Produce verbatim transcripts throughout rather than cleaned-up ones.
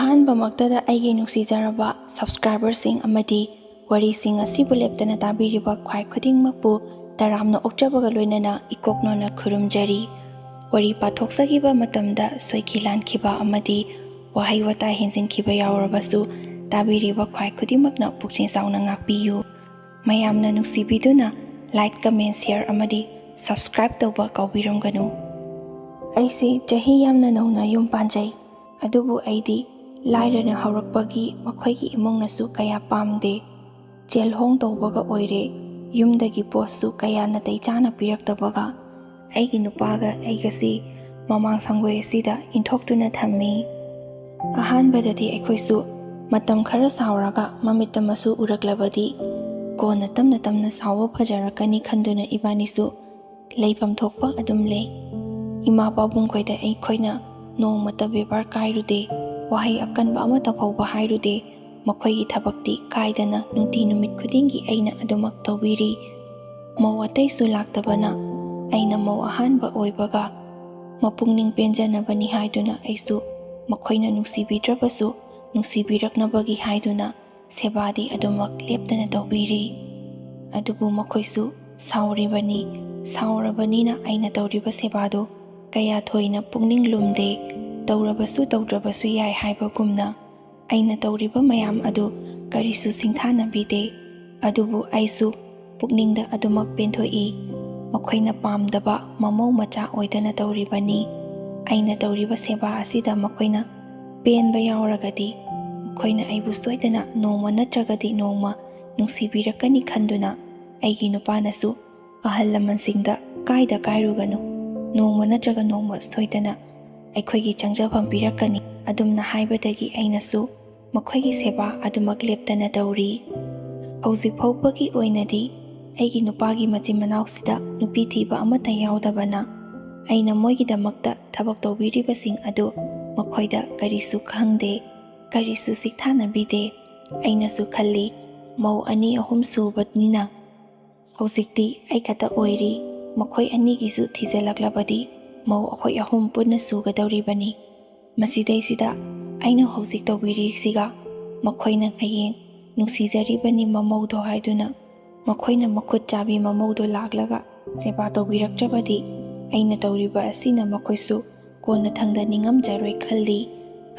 ꯑꯍꯥꯟꯕꯃꯛꯇꯗ ꯑꯩꯒꯤ ꯅꯨꯡꯁꯤꯖꯔꯕ subscriberꯁꯤꯡ ꯑꯃꯗꯤ ꯋꯥꯔꯤꯁꯤꯡ ꯑꯁꯤꯕꯨ ꯂꯦꯞꯇꯅ ꯇꯥꯕꯤꯔꯤꯕ ꯈ꯭ꯋꯥꯏ ꯈꯨꯗꯤꯡꯃꯛꯄꯨ ꯇꯔꯥꯝꯅ ꯑꯣꯛꯆꯕꯒ ꯂꯣꯏꯅꯅ ꯏꯀꯣꯛꯅꯣꯅ ꯈꯨꯔꯨꯝꯖꯔꯤ꯫ ꯋꯥꯔꯤ ꯄꯥꯊꯣꯛꯆꯈꯤꯕ ꯃꯇꯝꯗ ꯁꯣꯏꯈꯤ ꯂꯥꯟꯈꯤꯕ ꯑꯃꯗꯤ ꯋꯥꯍꯩ ꯋꯥꯇꯥ ꯍꯦꯟꯖꯤꯟꯈꯤꯕ ꯌꯥꯎꯔꯕꯁꯨ ꯇꯥꯕꯤꯔꯤꯕ ꯈ꯭ꯋꯥꯏ ꯈꯨꯗꯤꯡꯃꯛꯅ ꯄꯨꯛꯆꯦꯜ ꯆꯥꯎꯅ ꯉꯥꯛꯄꯤꯌꯨ꯫ ꯃꯌꯥꯝꯅ ꯅꯨꯡꯁꯤꯕꯤꯗꯨꯅ like, comment, share ꯑꯃꯗꯤ subscribe ꯇꯧꯕ ꯀꯥꯎꯕꯤꯔꯝꯒꯅꯨ꯫ ꯑꯩꯁꯤ ꯆꯍꯤ ꯌꯥꯝꯅ ꯅꯧꯅ ꯌꯨꯝ ꯄꯥꯟꯖꯩ, ꯑꯗꯨꯕꯨ ꯑꯩꯗꯤ ꯂꯥꯏꯔꯅ ꯍꯧꯔꯛꯄꯒꯤ ꯃꯈꯣꯏꯒꯤ ꯏꯃꯨꯡꯅꯁꯨ ꯀꯌꯥ ꯄꯥꯝꯗꯦ꯫ ꯆꯦꯜꯍꯣꯡ ꯇꯧꯕꯒ ꯑꯣꯏꯔꯦ, ꯌꯨꯝꯗꯒꯤ ꯄꯣꯠꯁꯨ ꯀꯌꯥ ꯅꯥꯇꯩ ꯆꯥꯅ ꯄꯤꯔꯛꯇꯕꯒ ꯑꯩꯒꯤ ꯅꯨꯄꯥꯒ ꯑꯩꯒꯁꯤ ꯃꯃꯥꯡ ꯁꯪꯒꯣꯏ ꯑꯁꯤꯗ ꯏꯟꯊꯣꯛꯇꯨꯅ ꯊꯝꯃꯤ꯫ ꯑꯍꯥꯟꯕꯗꯗꯤ ꯑꯩꯈꯣꯏꯁꯨ ꯃꯇꯝ ꯈꯔ ꯁꯥꯎꯔꯒ ꯃꯃꯤꯠꯇ ꯃꯁꯨ ꯎꯔꯛꯂꯕꯗꯤ ꯀꯣꯟꯅ ꯇꯞꯅ ꯇꯞꯅ ꯁꯥꯎꯕ ꯐꯖꯔꯛꯀꯅꯤ ꯈꯟꯗꯨꯅ ꯏꯕꯥꯅꯤꯁꯨ ꯂꯩꯐꯝ ꯊꯣꯛꯄ ꯑꯗꯨꯝ ꯂꯩ꯫ ꯏꯃꯥ ꯄꯥꯕꯨꯡꯈꯣꯏꯗ ꯑꯩꯈꯣꯏꯅ ꯅꯣꯡꯃꯇ ꯕꯦꯕꯥꯔ ꯀꯥꯏꯔꯨꯗꯦ, ꯋꯥꯍꯩ ꯑꯀꯟꯕ ꯑꯃꯠꯇ ꯐꯥꯎꯕ ꯍꯥꯏꯔꯨꯗꯦ꯫ ꯃꯈꯣꯏꯒꯤ ꯊꯕꯛꯇꯤ ꯀꯥꯏꯗꯅ ꯅꯨꯡꯇꯤ ꯅꯨꯃꯤꯠ ꯈꯨꯗꯤꯡꯒꯤ ꯑꯩꯅ ꯑꯗꯨꯃꯛ ꯇꯧꯕꯤꯔꯤ꯫ ꯃꯧ ꯑꯇꯩꯁꯨ ꯂꯥꯛꯇꯕꯅ ꯑꯩꯅ ꯃꯧ ꯑꯍꯥꯟꯕ ꯑꯣꯏꯕꯒ ꯃꯄꯨꯛꯅꯤꯡ ꯄꯦꯟꯖꯅꯕꯅꯤ ꯍꯥꯏꯗꯨꯅ ꯑꯩꯁꯨ ꯃꯈꯣꯏꯅ ꯅꯨꯡꯁꯤꯕꯤꯗ꯭ꯔꯕꯁꯨ ꯅꯨꯡꯁꯤꯕꯤꯔꯛꯅꯕꯒꯤ ꯍꯥꯏꯗꯨꯅ ꯁꯦꯕꯥꯗꯤ ꯑꯗꯨꯃꯛ ꯂꯦꯞꯇꯅ ꯇꯧꯕꯤꯔꯤ꯫ ꯑꯗꯨꯕꯨ ꯃꯈꯣꯏꯁꯨ ꯁꯥꯎꯔꯤꯕꯅꯤ꯫ ꯁꯥꯎꯔꯕꯅꯤꯅ ꯑꯩꯅ ꯇꯧꯔꯤꯕ ꯁꯦꯕꯥꯗꯨ ꯀꯌꯥ ꯊꯣꯏꯅ ꯄꯨꯛꯅꯤꯡ ꯂꯨꯝꯗꯦ꯫ ꯇꯧꯔꯕꯁꯨ ꯇꯧꯗ꯭ꯔꯕꯁꯨ ꯌꯥꯏ ꯍꯥꯏꯕꯒꯨꯝꯅ ꯑꯩꯅ ꯇꯧꯔꯤꯕ ꯃꯌꯥꯝ ꯑꯗꯨ ꯀꯔꯤꯁꯨ ꯁꯤꯡꯊꯥꯅꯕꯤꯗꯦ꯫ ꯑꯗꯨꯕꯨ ꯑꯩꯁꯨ ꯄꯨꯛꯅꯤꯡꯗ ꯑꯗꯨꯃꯛ ꯄꯦꯟꯊꯣꯛꯏ꯫ ꯃꯈꯣꯏꯅ ꯄꯥꯝꯗꯕ ꯃꯃꯧ ꯃꯆꯥ ꯑꯣꯏꯗꯅ ꯇꯧꯔꯤꯕꯅꯤ꯫ ꯑꯩꯅ ꯇꯧꯔꯤꯕ ꯁꯦꯕꯥ ꯑꯁꯤꯗ ꯃꯈꯣꯏꯅ ꯄꯦꯟꯕ ꯌꯥꯎꯔꯒꯗꯤ ꯃꯈꯣꯏꯅ ꯑꯩꯕꯨ ꯁꯣꯏꯗꯅ ꯅꯣꯡꯃ ꯅꯠꯇ꯭ꯔꯒꯗꯤ ꯅꯣꯡꯃ ꯅꯨꯡꯁꯤꯕꯤꯔꯛꯀꯅꯤ ꯈꯟꯗꯨꯅ ꯑꯩꯒꯤ ꯅꯨꯄꯥꯅꯁꯨ ꯑꯍꯜ ꯂꯃꯟꯁꯤꯡꯗ ꯀꯥꯏꯗ ꯀꯥꯏꯔꯨꯒꯅꯨ, ꯅꯣꯡꯃ ꯅꯠꯇ꯭ꯔꯒ ꯅꯣꯡꯃ ꯁꯣꯏꯗꯅ ꯑꯩꯈꯣꯏꯒꯤ ꯆꯪꯖꯐꯝ ꯄꯤꯔꯛꯀꯅꯤ ꯑꯗꯨꯝꯅ ꯍꯥꯏꯕꯗꯒꯤ ꯑꯩꯅꯁꯨ ꯃꯈꯣꯏꯒꯤ ꯁꯦꯕꯥ ꯑꯗꯨꯃꯛ ꯂꯦꯞꯇꯅ ꯇꯧꯔꯤ꯫ ꯍꯧꯖꯤꯛ ꯐꯥꯎꯕꯒꯤ ꯑꯣꯏꯅꯗꯤ ꯑꯩꯒꯤ ꯅꯨꯄꯥꯒꯤ ꯃꯆꯤꯟ ꯃꯅꯥꯎꯁꯤꯗ ꯅꯨꯄꯤ ꯊꯤꯕ ꯑꯃꯠꯇ ꯌꯥꯎꯗꯕꯅ ꯑꯩꯅ ꯃꯣꯏꯒꯤꯗꯃꯛꯇ ꯊꯕꯛ ꯇꯧꯕꯤꯔꯤꯕꯁꯤꯡ ꯑꯗꯨ ꯃꯈꯣꯏꯗ ꯀꯔꯤꯁꯨ ꯈꯪꯗꯦ, ꯀꯔꯤꯁꯨ ꯁꯤꯛꯊꯥꯅꯕꯤꯗꯦ꯫ ꯑꯩꯅꯁꯨ ꯈꯜꯂꯤ, ꯃꯧ ꯑꯅꯤ ꯑꯍꯨꯝ ꯁꯨꯕꯅꯤꯅ ꯍꯧꯖꯤꯛꯇꯤ ꯑꯩ ꯈꯛꯇ ꯑꯣꯏꯔꯤ꯫ ꯃꯈꯣꯏ ꯑꯅꯤꯒꯤꯁꯨ ꯊꯤꯖꯤꯜꯂꯛꯂꯕꯗꯤ ꯃꯧ ꯑꯩꯈꯣꯏ ꯑꯍꯨꯝ ꯄꯨꯟꯅ ꯁꯨꯒꯗꯧꯔꯤꯕꯅꯤ꯫ ꯃꯁꯤꯗꯩꯁꯤꯗ ꯑꯩꯅ ꯍꯧꯖꯤꯛ ꯇꯧꯕꯤꯔꯤꯁꯤꯒ ꯃꯈꯣꯏꯅ ꯍꯌꯦꯡ ꯅꯨꯡꯁꯤꯖꯔꯤꯕꯅꯤ ꯃꯃꯧꯗꯣ ꯍꯥꯏꯗꯨꯅ ꯃꯈꯣꯏꯅ ꯃꯈꯨꯠ ꯆꯥꯕꯤ ꯃꯃꯧꯗꯣ ꯂꯥꯛꯂꯒ ꯁꯦꯕꯥ ꯇꯧꯕꯤꯔꯛꯇ꯭ꯔꯕꯗꯤ ꯑꯩꯅ ꯇꯧꯔꯤꯕ ꯑꯁꯤꯅ ꯃꯈꯣꯏꯁꯨ ꯀꯣꯟꯅꯊꯪꯗ ꯅꯤꯡꯉꯝꯖꯔꯣꯏ ꯈꯜꯂꯤ꯫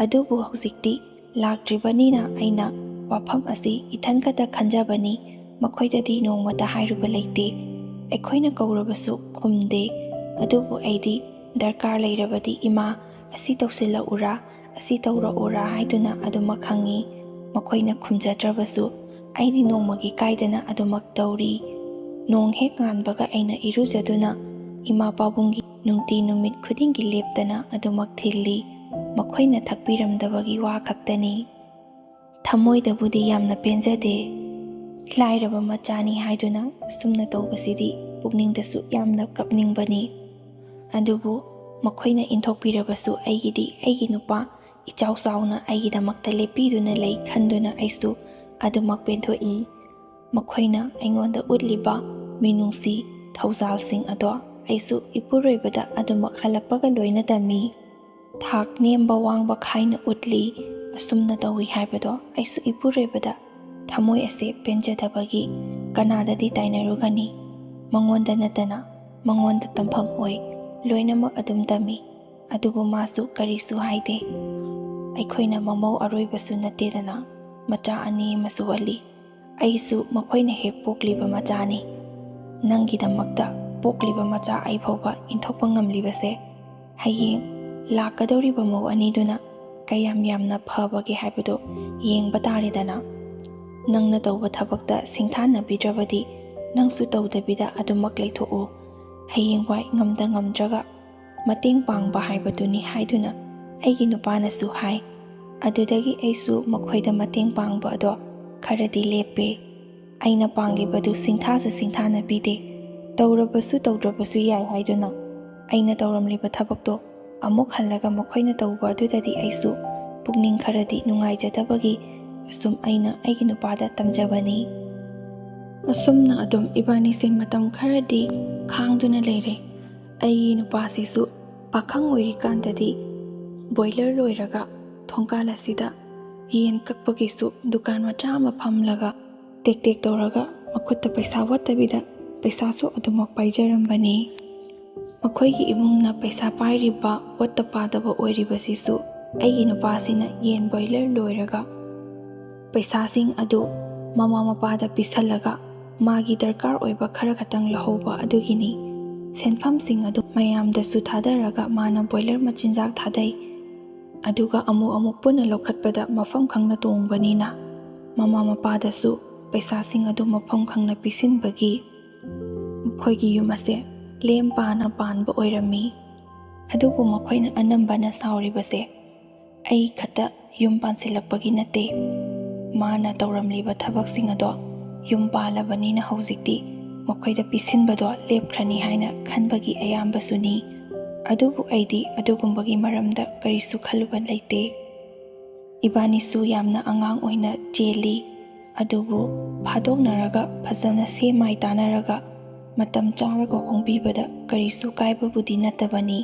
ꯑꯗꯨꯕꯨ ꯍꯧꯖꯤꯛꯇꯤ ꯂꯥꯛꯇ꯭ꯔꯤꯕꯅꯤꯅ ꯑꯩꯅ ꯋꯥꯐꯝ ꯑꯁꯤ ꯏꯊꯟ ꯈꯛꯇ ꯈꯟꯖꯕꯅꯤ, ꯃꯈꯣꯏꯗꯗꯤ ꯅꯣꯡꯃꯇ ꯍꯥꯏꯔꯨꯕ ꯂꯩꯇꯦ꯫ ꯑꯩꯈꯣꯏꯅ ꯀꯧꯔꯕꯁꯨ ꯈꯨꯝꯗꯦ꯫ ꯑꯗꯨꯕꯨ ꯑꯩꯗꯤ ꯗꯔꯀꯥꯔ ꯂꯩꯔꯕꯗꯤ ꯏꯃꯥ, ꯑꯁꯤ ꯇꯧꯁꯤꯜꯂꯛꯎꯔꯥ, ꯑꯁꯤ ꯇꯧꯔꯛꯎꯔꯥ ꯍꯥꯏꯗꯨꯅ ꯑꯗꯨꯃꯛ ꯍꯪꯉꯤ꯫ ꯃꯈꯣꯏꯅ ꯈꯨꯝꯖꯗ꯭ꯔꯕꯁꯨ ꯑꯩꯗꯤ ꯅꯣꯡꯃꯒꯤ ꯀꯥꯏꯗꯅ ꯑꯗꯨꯃꯛ ꯇꯧꯔꯤ꯫ ꯅꯣꯡ ꯍꯦꯛ ꯉꯥꯟꯕꯒ ꯑꯩꯅ ꯏꯔꯨꯖꯗꯨꯅ ꯏꯃꯥ ꯄꯥꯕꯨꯡꯒꯤ ꯅꯨꯡꯇꯤ ꯅꯨꯃꯤꯠ ꯈꯨꯗꯤꯡꯒꯤ ꯂꯦꯞꯇꯅ ꯑꯗꯨꯃꯛ ꯊꯤꯜꯂꯤ꯫ ꯃꯈꯣꯏꯅ ꯊꯛꯄꯤꯔꯝꯗꯕꯒꯤ ꯋꯥ ꯈꯛꯇꯅꯤ꯫ ꯊꯃꯣꯏꯗꯕꯨꯗꯤ ꯌꯥꯝꯅ ꯄꯦꯟꯖꯗꯦ꯫ ꯂꯥꯏꯔꯕ ꯃꯆꯥꯅꯤ ꯍꯥꯏꯗꯨꯅ ꯑꯁꯨꯝꯅ ꯇꯧꯕꯁꯤꯗꯤ ꯄꯨꯛꯅꯤꯡꯗꯁꯨ ꯌꯥꯝꯅ ꯀꯞꯅꯤꯡꯕꯅꯤ꯫ ꯑꯗꯨꯕꯨ ꯃꯈꯣꯏꯅ ꯏꯟꯊꯣꯛꯄꯤꯔꯕꯁꯨ ꯑꯩꯒꯤꯗꯤ ꯑꯩꯒꯤ ꯅꯨꯄꯥ ꯏꯆꯥꯎ ꯆꯥꯎꯅ ꯑꯩꯒꯤꯗꯃꯛꯇ ꯂꯦꯞꯄꯤꯗꯨꯅ ꯂꯩ ꯈꯟꯗꯨꯅ ꯑꯩꯁꯨ ꯑꯗꯨꯃꯛ ꯄꯦꯟꯊꯣꯛꯏ꯫ ꯃꯈꯣꯏꯅ ꯑꯩꯉꯣꯟꯗ ꯎꯠꯂꯤꯕ ꯃꯤꯅꯨꯡꯁꯤ ꯊꯧꯖꯥꯜꯁꯤꯡ ꯑꯗꯣ ꯑꯩꯁꯨ ꯏꯄꯨꯔꯣꯏꯕꯗ ꯑꯗꯨꯃꯛ ꯍꯜꯂꯛꯄꯒ ꯂꯣꯏꯅ ꯇꯝꯃꯤ꯫ ꯊꯥꯛ ꯅꯦꯝꯕ ꯋꯥꯡꯕ ꯈꯥꯏꯅ ꯎꯠꯂꯤ꯫ ꯑꯁꯨꯝꯅ ꯇꯧꯏ ꯍꯥꯏꯕꯗꯣ ꯑꯩꯁꯨ ꯏꯄꯨꯔꯣꯏꯕꯗ ꯊꯃꯣꯏ ꯑꯁꯦ ꯄꯦꯟꯖꯗꯕꯒꯤ ꯀꯅꯥꯗꯗꯤ ꯇꯥꯏꯅꯔꯨꯒꯅꯤ? ꯃꯉꯣꯟꯗ ꯅꯠꯇꯅ ꯃꯉꯣꯟꯗ ꯇꯝꯐꯝ ꯑꯣꯏ꯫ ꯂꯣꯏꯅꯃꯛ ꯑꯗꯨꯝ ꯇꯝꯃꯤ꯫ ꯑꯗꯨꯕꯨ ꯃꯥꯁꯨ ꯀꯔꯤꯁꯨ ꯍꯥꯏꯗꯦ꯫ ꯑꯩꯈꯣꯏꯅ ꯃꯃꯧ ꯑꯔꯣꯏꯕꯁꯨ ꯅꯠꯇꯦꯗꯅ, ꯃꯆꯥ ꯑꯅꯤ ꯑꯃꯁꯨ ꯋꯥꯠꯂꯤ꯫ ꯑꯩꯁꯨ ꯃꯈꯣꯏꯅ ꯍꯦꯛ ꯄꯣꯛꯂꯤꯕ ꯃꯆꯥꯅꯤ꯫ ꯅꯪꯒꯤꯗꯃꯛꯇ ꯄꯣꯛꯂꯤꯕ ꯃꯆꯥ ꯑꯩ ꯐꯥꯎꯕ ꯏꯟꯊꯣꯛꯄ ꯉꯝꯂꯤꯕꯁꯦ ꯍꯌꯦꯡ ꯂꯥꯛꯀꯗꯧꯔꯤꯕ ꯃꯧ ꯑꯅꯤꯗꯨꯅ ꯀꯌꯥꯝ ꯌꯥꯝꯅ ꯐꯕꯒꯦ ꯍꯥꯏꯕꯗꯨ ꯌꯦꯡꯕ ꯇꯥꯔꯦꯗꯅ꯫ ꯅꯪꯅ ꯇꯧꯕ ꯊꯕꯛꯇ ꯁꯤꯡꯊꯥꯅꯕꯤꯗ꯭ꯔꯕꯗꯤ ꯅꯪꯁꯨ ꯇꯧꯗꯕꯤꯗ ꯑꯗꯨꯃꯛ ꯂꯩꯊꯣꯛꯎ꯫ ꯍꯌꯦꯡꯋꯥꯏ ꯉꯝꯗ ꯉꯝꯗ꯭ꯔꯒ ꯃꯇꯦꯡ ꯄꯥꯡꯕ ꯍꯥꯏꯕꯗꯨꯅꯤ ꯍꯥꯏꯗꯨꯅ ꯑꯩꯒꯤ ꯅꯨꯄꯥꯅꯁꯨ ꯍꯥꯏ꯫ ꯑꯗꯨꯗꯒꯤ ꯑꯩꯁꯨ ꯃꯈꯣꯏꯗ ꯃꯇꯦꯡ ꯄꯥꯡꯕ ꯑꯗꯣ ꯈꯔꯗꯤ ꯂꯦꯞꯄꯦ꯫ ꯑꯩꯅ ꯄꯥꯡꯂꯤꯕꯗꯨ ꯁꯤꯡꯊꯥꯁꯨ ꯁꯤꯡꯊꯥꯅꯕꯤꯗꯦ꯫ ꯇꯧꯔꯕꯁꯨ ꯇꯧꯗ꯭ꯔꯕꯁꯨ ꯌꯥꯏ ꯍꯥꯏꯗꯨꯅ ꯑꯩꯅ ꯇꯧꯔꯝꯂꯤꯕ ꯊꯕꯛꯇꯣ ꯑꯃꯨꯛ ꯍꯜꯂꯒ ꯃꯈꯣꯏꯅ ꯇꯧꯕ ꯑꯗꯨꯗꯗꯤ ꯑꯩꯁꯨ ꯄꯨꯛꯅꯤꯡ ꯈꯔꯗꯤ ꯅꯨꯡꯉꯥꯏꯖꯗꯕꯒꯤ ꯑꯁꯨꯝ ꯑꯩꯅ ꯑꯩꯒꯤ ꯅꯨꯄꯥꯗ ꯇꯝꯖꯕꯅꯤ꯫ ꯑꯁꯨꯝꯅ ꯑꯗꯨꯝ ꯏꯕꯥꯅꯤꯁꯦ ꯃꯇꯝ ꯈꯔꯗꯤ ꯈꯥꯡꯗꯨꯅ ꯂꯩꯔꯦ꯫ ꯑꯩꯒꯤ ꯅꯨꯄꯥꯁꯤꯁꯨ ꯄꯥꯈꯪ ꯑꯣꯏꯔꯤꯀꯥꯟꯗꯗꯤ ꯕꯣꯏꯂꯔ ꯂꯣꯏꯔꯒ ꯊꯣꯡꯀꯥꯜ ꯑꯁꯤꯗ ꯌꯦꯟ ꯀꯛꯄꯒꯤꯁꯨ ꯗꯨꯀꯥꯟ ꯃꯆꯥ ꯑꯃ ꯐꯝꯂꯒ ꯇꯦꯛ ꯇꯦꯛ ꯇꯧꯔꯒ ꯃꯈꯨꯠꯇ ꯄꯩꯁꯥ ꯋꯥꯠꯇꯕꯤꯗ ꯄꯩꯁꯥꯁꯨ ꯑꯗꯨꯃꯛ ꯄꯥꯏꯖꯔꯝꯕꯅꯤ꯫ ꯃꯈꯣꯏꯒꯤ ꯏꯃꯨꯡꯅ ꯄꯩꯁꯥ ꯄꯥꯏꯔꯤꯕ ꯋꯥꯠꯇ ꯄꯥꯗꯕ ꯑꯣꯏꯔꯤꯕꯁꯤꯁꯨ ꯑꯩꯒꯤ ꯅꯨꯄꯥꯁꯤꯅ ꯌꯦꯟ ꯕꯣꯏꯂꯔ ꯂꯣꯏꯔꯒ ꯄꯩꯁꯥꯁꯤꯡ ꯑꯗꯨ ꯃꯃꯥ ꯃꯄꯥꯗ ꯄꯤꯁꯜꯂꯒ ꯃꯥꯒꯤ ꯗꯔꯀꯥꯔ ꯑꯣꯏꯕ ꯈꯔ ꯈꯛꯇꯪ ꯂꯧꯍꯧꯕ ꯑꯗꯨꯒꯤꯅꯤ꯫ ꯁꯦꯟꯐꯝꯁꯤꯡ ꯑꯗꯨ ꯃꯌꯥꯝꯗꯁꯨ ꯊꯥꯗꯔꯒ ꯃꯥꯅ ꯕꯣꯏꯂꯔ ꯃꯆꯤꯟꯖꯥꯛ ꯊꯥꯗꯩ꯫ ꯑꯗꯨꯒ ꯑꯃꯨꯛ ꯑꯃꯨꯛ ꯄꯨꯟꯅ ꯂꯧꯈꯠꯄꯗ ꯃꯐꯝ ꯈꯪꯅ ꯇꯣꯡꯕꯅꯤꯅ ꯃꯃꯥ ꯃꯄꯥꯗꯁꯨ ꯄꯩꯁꯥꯁꯤꯡ ꯑꯗꯨ ꯃꯐꯝ ꯈꯪꯅ ꯄꯤꯁꯤꯟꯕꯒꯤ ꯃꯈꯣꯏꯒꯤ ꯌꯨꯝ ꯑꯁꯦ ꯂꯦꯝ ꯄꯥꯅ ꯄꯥꯟꯕ ꯑꯣꯏꯔꯝꯃꯤ꯫ ꯑꯗꯨꯕꯨ ꯃꯈꯣꯏꯅ ꯑꯅꯝꯕꯅ ꯁꯥꯎꯔꯤꯕꯁꯦ ꯑꯩ ꯈꯛꯇ ꯌꯨꯝ ꯄꯥꯟꯁꯤꯜꯂꯛꯄꯒꯤ ꯅꯠꯇꯦ꯫ ꯃꯥꯅ ꯇꯧꯔꯝꯂꯤꯕ ꯊꯕꯛꯁꯤꯡ ꯑꯗꯣ ꯌꯨꯝ ꯄꯥꯜꯂꯕꯅꯤꯅ ꯍꯧꯖꯤꯛꯇꯤ ꯃꯈꯣꯏꯗ ꯄꯤꯁꯤꯟꯕꯗꯣ ꯂꯦꯞꯈ꯭ꯔꯅꯤ ꯍꯥꯏꯅ ꯈꯟꯕꯒꯤ ꯑꯌꯥꯝꯕꯁꯨꯅꯤ꯫ ꯑꯗꯨꯕꯨ ꯑꯩꯗꯤ ꯑꯗꯨꯒꯨꯝꯕꯒꯤ ꯃꯔꯝꯗ ꯀꯔꯤꯁꯨ ꯈꯜꯂꯨꯕ ꯂꯩꯇꯦ꯫ ꯏꯕꯥꯅꯤꯁꯨ ꯌꯥꯝꯅ ꯑꯉꯥꯡ ꯑꯣꯏꯅ ꯆꯦꯜꯂꯤ꯫ ꯑꯗꯨꯕꯨ ꯐꯥꯗꯣꯛꯅꯔꯒ ꯐꯖꯅ ꯁꯦꯝ ꯃꯥꯏ ꯇꯥꯅꯔꯒ ꯃꯇꯝ ꯆꯥꯔꯒ ꯍꯣꯡꯕꯤꯕꯗ ꯀꯔꯤꯁꯨ ꯀꯥꯏꯕꯕꯨꯗꯤ ꯅꯠꯇꯕꯅꯤ꯫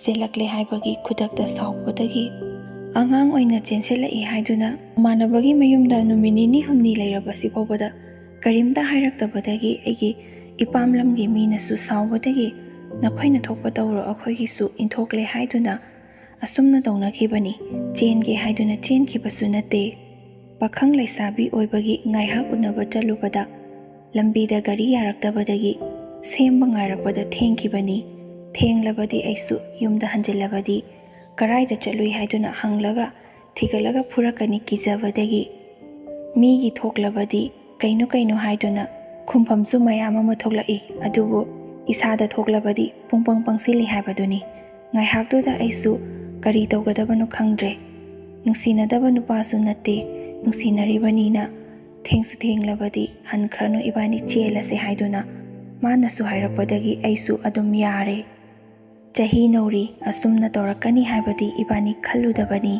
ꯆꯦꯜꯂꯛꯂꯦ ꯍꯥꯏꯕꯒꯤ ꯈꯨꯗꯛꯇ ꯁꯥꯎꯕꯗꯒꯤ ꯑꯉꯥꯡ ꯑꯣꯏꯅ ꯆꯦꯟꯁꯤꯜꯂꯛꯏ ꯍꯥꯏꯗꯨꯅ ꯃꯃꯥꯟꯅꯕꯒꯤ ꯃꯌꯨꯝꯗ ꯅꯨꯃꯤꯠ ꯅꯤꯅꯤ ꯍꯨꯝꯅꯤ ꯂꯩꯔꯕꯁꯤ ꯐꯥꯎꯕꯗ ꯀꯔꯤꯝꯇ ꯍꯥꯏꯔꯛꯇꯕꯗꯒꯤ ꯑꯩꯒꯤ ꯏꯄꯥꯝ ꯂꯝꯒꯤ ꯃꯤꯅꯁꯨ ꯁꯥꯎꯕꯗꯒꯤ "ꯅꯈꯣꯏꯅ ꯊꯣꯛꯄ ꯇꯧꯔꯣ, ꯑꯩꯈꯣꯏꯒꯤꯁꯨ ꯏꯟꯊꯣꯛꯂꯦ" ꯍꯥꯏꯗꯨꯅ ꯑꯁꯨꯝꯅ ꯇꯧꯅꯈꯤꯕꯅꯤ꯫ ꯆꯦꯟꯒꯦ ꯍꯥꯏꯗꯨꯅ ꯆꯦꯟꯈꯤꯕꯁꯨ ꯅꯠꯇꯦ꯫ ꯄꯥꯈꯪ ꯂꯩꯁꯥꯕꯤ ꯑꯣꯏꯕꯒꯤ ꯉꯥꯏꯍꯥꯛ ꯎꯅꯕ ꯆꯠꯂꯨꯕꯗ ꯂꯝꯕꯤꯗ ꯒꯥꯔꯤ ꯌꯥꯔꯛꯇꯕꯗꯒꯤ ꯁꯦꯝꯕ ꯉꯥꯏꯔꯛꯄꯗ ꯊꯦꯡꯈꯤꯕꯅꯤ꯫ ꯊꯦꯡꯂꯕꯗꯤ ꯑꯩꯁꯨ ꯌꯨꯝꯗ ꯍꯟꯖꯤꯜꯂꯕꯗꯤ ꯀꯔꯥꯏꯗ ꯆꯠꯂꯨꯏ ꯍꯥꯏꯗꯨꯅ ꯍꯪꯂꯒ ꯊꯤꯒꯠꯂꯒ ꯐꯨꯔꯛꯀꯅꯤ ꯀꯤꯖꯕꯗꯒꯤ꯫ ꯃꯤꯒꯤ ꯊꯣꯛꯂꯕꯗꯤ ꯀꯩꯅꯣ ꯀꯩꯅꯣ ꯍꯥꯏꯗꯨꯅ ꯈꯨꯝꯐꯝꯁꯨ ꯃꯌꯥꯝ ꯑꯃ ꯊꯣꯛꯂꯛꯏ, ꯑꯗꯨꯕꯨ ꯏꯁꯥꯗ ꯊꯣꯛꯂꯕꯗꯤ ꯄꯨꯡꯄꯪ ꯄꯪꯁꯤꯜꯂꯤ ꯍꯥꯏꯕꯗꯨꯅꯤ꯫ ꯉꯥꯏꯍꯥꯛꯇꯨꯗ ꯑꯩꯁꯨ ꯀꯔꯤ ꯇꯧꯒꯗꯕꯅꯣ ꯈꯪꯗ꯭ꯔꯦ꯫ ꯅꯨꯡꯁꯤꯅꯗꯕ ꯅꯨꯄꯥꯁꯨ ꯅꯠꯇꯦ, ꯅꯨꯡꯁꯤꯅꯔꯤꯕꯅꯤꯅ ꯊꯦꯡꯁꯨ ꯊꯦꯡꯂꯕꯗꯤ ꯍꯟꯈ꯭ꯔꯅꯨ, ꯏꯕꯥꯅꯤ ꯆꯦꯜꯂꯁꯦ ꯍꯥꯏꯗꯨꯅ ꯃꯥꯅꯁꯨ ꯍꯥꯏꯔꯛꯄꯗꯒꯤ ꯑꯩꯁꯨ ꯑꯗꯨꯝ ꯌꯥꯔꯦ꯫ ꯆꯍꯤ ꯅꯧꯔꯤ, ꯑꯁꯨꯝꯅ ꯇꯧꯔꯛꯀꯅꯤ ꯍꯥꯏꯕꯗꯤ ꯏꯕꯥꯅꯤ ꯈꯜꯂꯨꯗꯕꯅꯤ꯫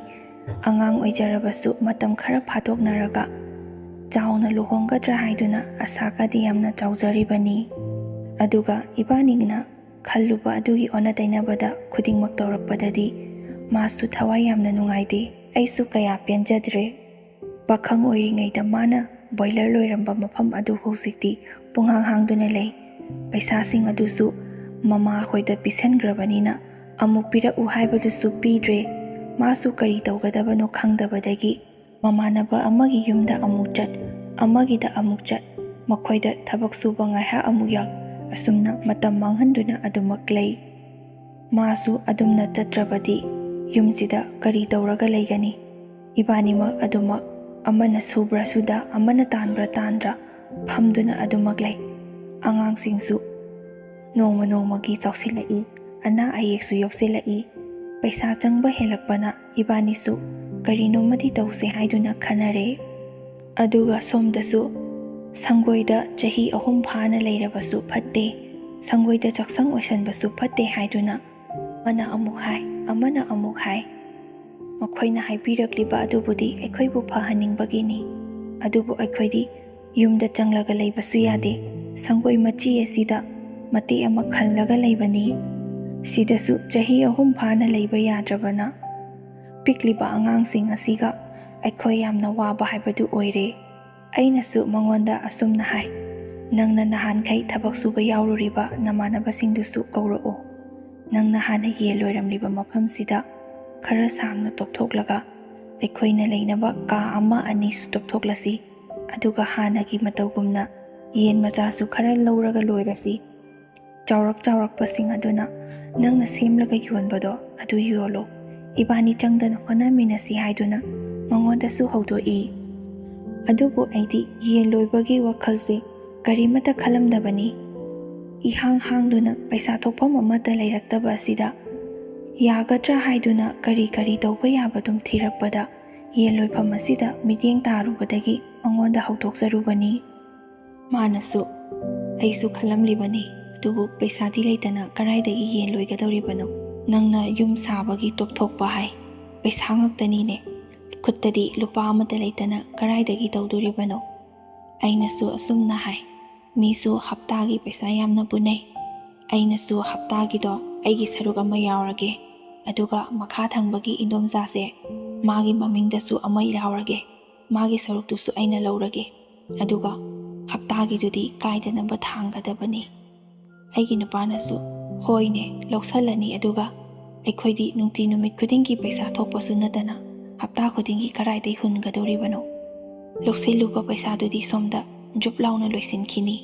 ꯑꯉꯥꯡ ꯑꯣꯏꯖꯔꯕꯁꯨ ꯃꯇꯝ ꯈꯔ ꯐꯥꯗꯣꯛꯅꯔꯒ ꯆꯥꯎꯅ ꯂꯨꯍꯣꯡꯒꯗ꯭ꯔꯥ ꯍꯥꯏꯗꯨꯅ ꯑꯁꯥꯒꯗꯤ ꯌꯥꯝꯅ ꯆꯥꯎꯖꯔꯤꯕꯅꯤ꯫ ꯑꯗꯨꯒ ꯏꯕꯥꯅꯤꯅ ꯈꯜꯂꯨꯕ ꯑꯗꯨꯒꯤ ꯑꯣꯟꯅ ꯇꯩꯅꯕꯗ ꯈꯨꯗꯤꯡꯃꯛ ꯇꯧꯔꯛꯄꯗꯗꯤ ꯃꯥꯁꯨ ꯊꯋꯥꯏ ꯌꯥꯝꯅ ꯅꯨꯡꯉꯥꯏꯇꯦ꯫ ꯑꯩꯁꯨ ꯀꯌꯥ ꯄꯦꯟꯖꯗ꯭ꯔꯦ꯫ ꯄꯥꯈꯪ ꯑꯣꯏꯔꯤꯉꯩꯗ ꯃꯥꯅ ꯕꯣꯏꯂꯔ ꯂꯣꯏꯔꯝꯕ ꯃꯐꯝ ꯑꯗꯨ ꯍꯧꯖꯤꯛꯇꯤ ꯄꯨꯡꯍꯥꯡ ꯍꯥꯡꯗꯨꯅ ꯂꯩ꯫ ꯄꯩꯁꯥꯁꯤꯡ ꯑꯗꯨꯁꯨ ꯃꯃꯥ ꯍꯣꯏꯗ ꯄꯤꯁꯟꯈ꯭ꯔꯕꯅꯤꯅ ꯑꯃꯨꯛ ꯄꯤꯔꯛꯎ ꯍꯥꯏꯕꯗꯨꯁꯨ ꯄꯤꯗ꯭ꯔꯦ꯫ ꯃꯥꯁꯨ ꯀꯔꯤ ꯇꯧꯒꯗꯕꯅꯣ ꯈꯪꯗꯕꯗꯒꯤ ꯃꯃꯥꯟꯅꯕ ꯑꯃꯒꯤ ꯌꯨꯝꯗ ꯑꯃꯨꯛ ꯆꯠ, ꯑꯃꯒꯤꯗ ꯑꯃꯨꯛ ꯆꯠ, ꯃꯈꯣꯏꯗ ꯊꯕꯛ ꯁꯨꯕ ꯉꯥꯏꯍꯥꯛ ꯑꯃꯨꯛ ꯌꯥꯎ, ꯑꯁꯨꯝꯅ ꯃꯇꯝ ꯃꯥꯡꯍꯟꯗꯨꯅ ꯑꯗꯨꯃꯛ ꯂꯩ꯫ ꯃꯥꯁꯨ ꯑꯗꯨꯝꯅ ꯆꯠꯇ꯭ꯔꯕꯗꯤ ꯌꯨꯝꯁꯤꯗ ꯀꯔꯤ ꯇꯧꯔꯒ ꯂꯩꯒꯅꯤ? ꯏꯕꯥꯅꯤꯃꯛ ꯑꯗꯨꯃꯛ ꯑꯃꯅ ꯁꯨꯕ꯭ꯔꯥ ꯁꯨꯗ, ꯑꯃꯅ ꯇꯥꯟꯕ꯭ꯔꯥ ꯇꯥꯟꯗ꯭ꯔꯥ ꯐꯝꯗꯨꯅ ꯑꯗꯨꯃꯛ ꯂꯩ꯫ ꯑꯉꯥꯡꯁꯤꯡꯁꯨ ꯅꯣꯡꯃ ꯅꯣꯡꯃꯒꯤ ꯆꯥꯎꯁꯤꯜꯂꯛꯏ, ꯑꯅꯥ ꯑꯌꯦꯛꯁꯨ ꯌꯥꯎꯁꯤꯜꯂꯛꯏ꯫ ꯄꯩꯁꯥ ꯆꯪꯕ ꯍꯦꯜꯂꯛꯄꯅ ꯏꯕꯥꯅꯤꯁꯨ ꯀꯔꯤꯅꯣꯃꯗꯤ ꯇꯧꯁꯦ ꯍꯥꯏꯗꯨꯅ ꯈꯟꯅꯔꯦ꯫ ꯑꯗꯨꯒ ꯁꯣꯝꯗꯁꯨ ꯁꯪꯒꯣꯏꯗ ꯆꯍꯤ ꯑꯍꯨꯝ ꯐꯥꯅ ꯂꯩꯔꯕꯁꯨ ꯐꯠꯇꯦ, ꯁꯪꯒꯣꯏꯗ ꯆꯥꯛꯁꯪ ꯑꯣꯏꯁꯟꯕꯁꯨ ꯐꯠꯇꯦ ꯍꯥꯏꯗꯨꯅ ꯑꯃꯅ ꯑꯃꯨꯛ ꯍꯥꯏ, ꯑꯃꯅ ꯑꯃꯨꯛ ꯍꯥꯏ꯫ ꯃꯈꯣꯏꯅ ꯍꯥꯏꯕꯤꯔꯛꯂꯤꯕ ꯑꯗꯨꯕꯨꯗꯤ ꯑꯩꯈꯣꯏꯕꯨ ꯐꯍꯟꯅꯤꯡꯕꯒꯤꯅꯤ꯫ ꯑꯗꯨꯕꯨ ꯑꯩꯈꯣꯏꯗꯤ ꯌꯨꯝꯗ ꯆꯪꯂꯒ ꯂꯩꯕꯁꯨ ꯌꯥꯗꯦ꯫ ꯁꯪꯒꯣꯏ ꯃꯆꯤ ꯑꯁꯤꯗ ꯃꯇꯦꯛ ꯑꯃ ꯈꯜꯂꯒ ꯂꯩꯕꯅꯤ꯫ ꯁꯤꯗꯁꯨ ꯆꯍꯤ ꯑꯍꯨꯝ ꯐꯥꯅ ꯂꯩꯕ ꯌꯥꯗ꯭ꯔꯕꯅ ꯄꯤꯛꯂꯤꯕ ꯑꯉꯥꯡꯁꯤꯡ ꯑꯁꯤꯒ ꯑꯩꯈꯣꯏ ꯌꯥꯝꯅ ꯋꯥꯕ ꯍꯥꯏꯕꯗꯨ ꯑꯣꯏꯔꯦ꯫ ꯑꯩꯅꯁꯨ ꯃꯉꯣꯟꯗ ꯑꯁꯨꯝꯅ ꯍꯥꯏ, "ꯅꯪꯅ ꯅꯍꯥꯟꯈꯩ ꯊꯕꯛ ꯁꯨꯕ ꯌꯥꯎꯔꯨꯔꯤꯕ ꯅꯃꯥꯟꯅꯕꯁꯤꯡꯗꯨꯁꯨ ꯀꯧꯔꯛꯑꯣ꯫ ꯅꯪꯅ ꯍꯥꯟꯅ ꯌꯦꯟ ꯂꯣꯏꯔꯝꯂꯤꯕ ꯃꯐꯝꯁꯤꯗ ꯈꯔ ꯁꯥꯡꯅ ꯇꯣꯞꯊꯣꯛꯂꯒ ꯑꯩꯈꯣꯏꯅ ꯂꯩꯅꯕ ꯀꯥ ꯑꯃ ꯑꯅꯤꯁꯨ ꯇꯣꯞꯊꯣꯛꯂꯁꯤ꯫ ꯑꯗꯨꯒ ꯍꯥꯟꯅꯒꯤ ꯃꯇꯧꯒꯨꯝꯅ ꯌꯦꯟ ꯃꯆꯥꯁꯨ ꯈꯔ ꯂꯧꯔꯒ ꯂꯣꯏꯔꯁꯤ꯫ ꯆꯥꯎꯔꯛ ꯆꯥꯎꯔꯛꯄꯁꯤꯡ ꯑꯗꯨꯅ ꯅꯪꯅ ꯁꯦꯝꯂꯒ ꯌꯣꯟꯕꯗꯣ ꯑꯗꯨ ꯌꯣꯜꯂꯣ꯫ ꯏꯕꯥꯅꯤ ꯆꯪꯗꯅ ꯍꯣꯠꯅꯃꯤꯟꯅꯁꯤ" ꯍꯥꯏꯗꯨꯅ ꯃꯉꯣꯟꯗꯁꯨ ꯍꯧꯗꯣꯛꯏ꯫ ꯑꯗꯨꯕꯨ ꯑꯩꯗꯤ ꯌꯦꯟ ꯂꯣꯏꯕꯒꯤ ꯋꯥꯈꯜꯁꯦ ꯀꯔꯤꯃꯠꯇ ꯈꯜꯂꯝꯗꯕꯅꯤ꯫ ꯏꯍꯥꯡ ꯍꯥꯡꯗꯨꯅ ꯄꯩꯁꯥ ꯊꯣꯛꯐꯝ ꯑꯃꯠꯇ ꯂꯩꯔꯛꯇꯕ ꯑꯁꯤꯗ ꯌꯥꯒꯗ꯭ꯔꯥ ꯍꯥꯏꯗꯨꯅ ꯀꯔꯤ ꯀꯔꯤ ꯇꯧꯕ ꯌꯥꯕ ꯑꯗꯨꯝ ꯊꯤꯔꯛꯄꯗ ꯌꯦꯟ ꯂꯣꯏꯐꯝ ꯑꯁꯤꯗ ꯃꯤꯠꯌꯦꯡ ꯇꯥꯔꯨꯕꯗꯒꯤ ꯃꯉꯣꯟꯗ ꯍꯧꯗꯣꯛꯆꯔꯨꯕꯅꯤ꯫ ꯃꯥꯅꯁꯨ, "ꯑꯩꯁꯨ ꯈꯜꯂꯝꯂꯤꯕꯅꯤ, ꯑꯗꯨꯕꯨ ꯄꯩꯁꯥꯗꯤ ꯂꯩꯇꯅ ꯀꯗꯥꯏꯗꯒꯤ ꯌꯦꯟ ꯂꯣꯏꯒꯗꯧꯔꯤꯕꯅꯣ? ꯅꯪꯅ ꯌꯨꯝ ꯁꯥꯕꯒꯤ ꯇꯣꯞꯊꯣꯛꯄ ꯍꯥꯏ, ꯄꯩꯁꯥ ꯉꯥꯛꯇꯅꯤꯅꯦ꯫ ꯈꯨꯠꯇꯗꯤ ꯂꯨꯄꯥ ꯑꯃꯠꯇ ꯂꯩꯇꯅ ꯀꯗꯥꯏꯗꯒꯤ ꯇꯧꯗꯣꯔꯤꯕꯅꯣ?" ꯑꯩꯅꯁꯨ ꯑꯁꯨꯝꯅ ꯍꯥꯏ, "ꯃꯤꯁꯨ ꯍꯞꯇꯥꯒꯤ ꯄꯩꯁꯥ ꯌꯥꯝꯅ ꯄꯨꯅꯩ꯫ ꯑꯩꯅꯁꯨ ꯍꯞꯇꯥꯒꯤꯗꯣ ꯑꯩꯒꯤ ꯁꯔꯨꯛ ꯑꯃ ꯌꯥꯎꯔꯒꯦ꯫ ꯑꯗꯨꯒ ꯃꯈꯥ ꯊꯪꯕꯒꯤ ꯏꯟꯗꯣꯝꯆꯥꯁꯦ ꯃꯥꯒꯤ ꯃꯃꯤꯡꯗꯁꯨ ꯑꯃ ꯌꯥꯎꯔꯒꯦ, ꯃꯥꯒꯤ ꯁꯔꯨꯛꯇꯨꯁꯨ ꯑꯩꯅ ꯂꯧꯔꯒꯦ, ꯑꯗꯨꯒ ꯍꯞꯇꯥꯒꯤꯗꯨꯗꯤ ꯀꯥꯏꯗꯅꯕ ꯊꯥꯡꯒꯗꯕꯅꯤ꯫ ꯑꯩꯒꯤ ꯅꯨꯄꯥꯅꯁꯨ, "ꯍꯣꯏꯅꯦ, ꯂꯧꯁꯜꯂꯅꯤ, ꯑꯗꯨꯒ ꯑꯩꯈꯣꯏꯗꯤ ꯅꯨꯡꯇꯤ ꯅꯨꯃꯤꯠ ꯈꯨꯗꯤꯡꯒꯤ ꯄꯩꯁꯥ ꯊꯣꯛꯄꯁꯨ ꯅꯠꯇꯅ ꯍꯞꯇꯥ ꯈꯨꯗꯤꯡꯒꯤ ꯀꯗꯥꯏꯗꯩ ꯍꯨꯟꯒꯗꯧꯔꯤꯕꯅꯣ? ꯂꯧꯁꯤꯜꯂꯨꯕ ꯄꯩꯁꯥꯗꯨꯗꯤ ꯁꯣꯝꯗ ꯖꯨꯞ ꯂꯥꯎꯅ ꯂꯣꯏꯁꯤꯟꯈꯤꯅꯤ꯫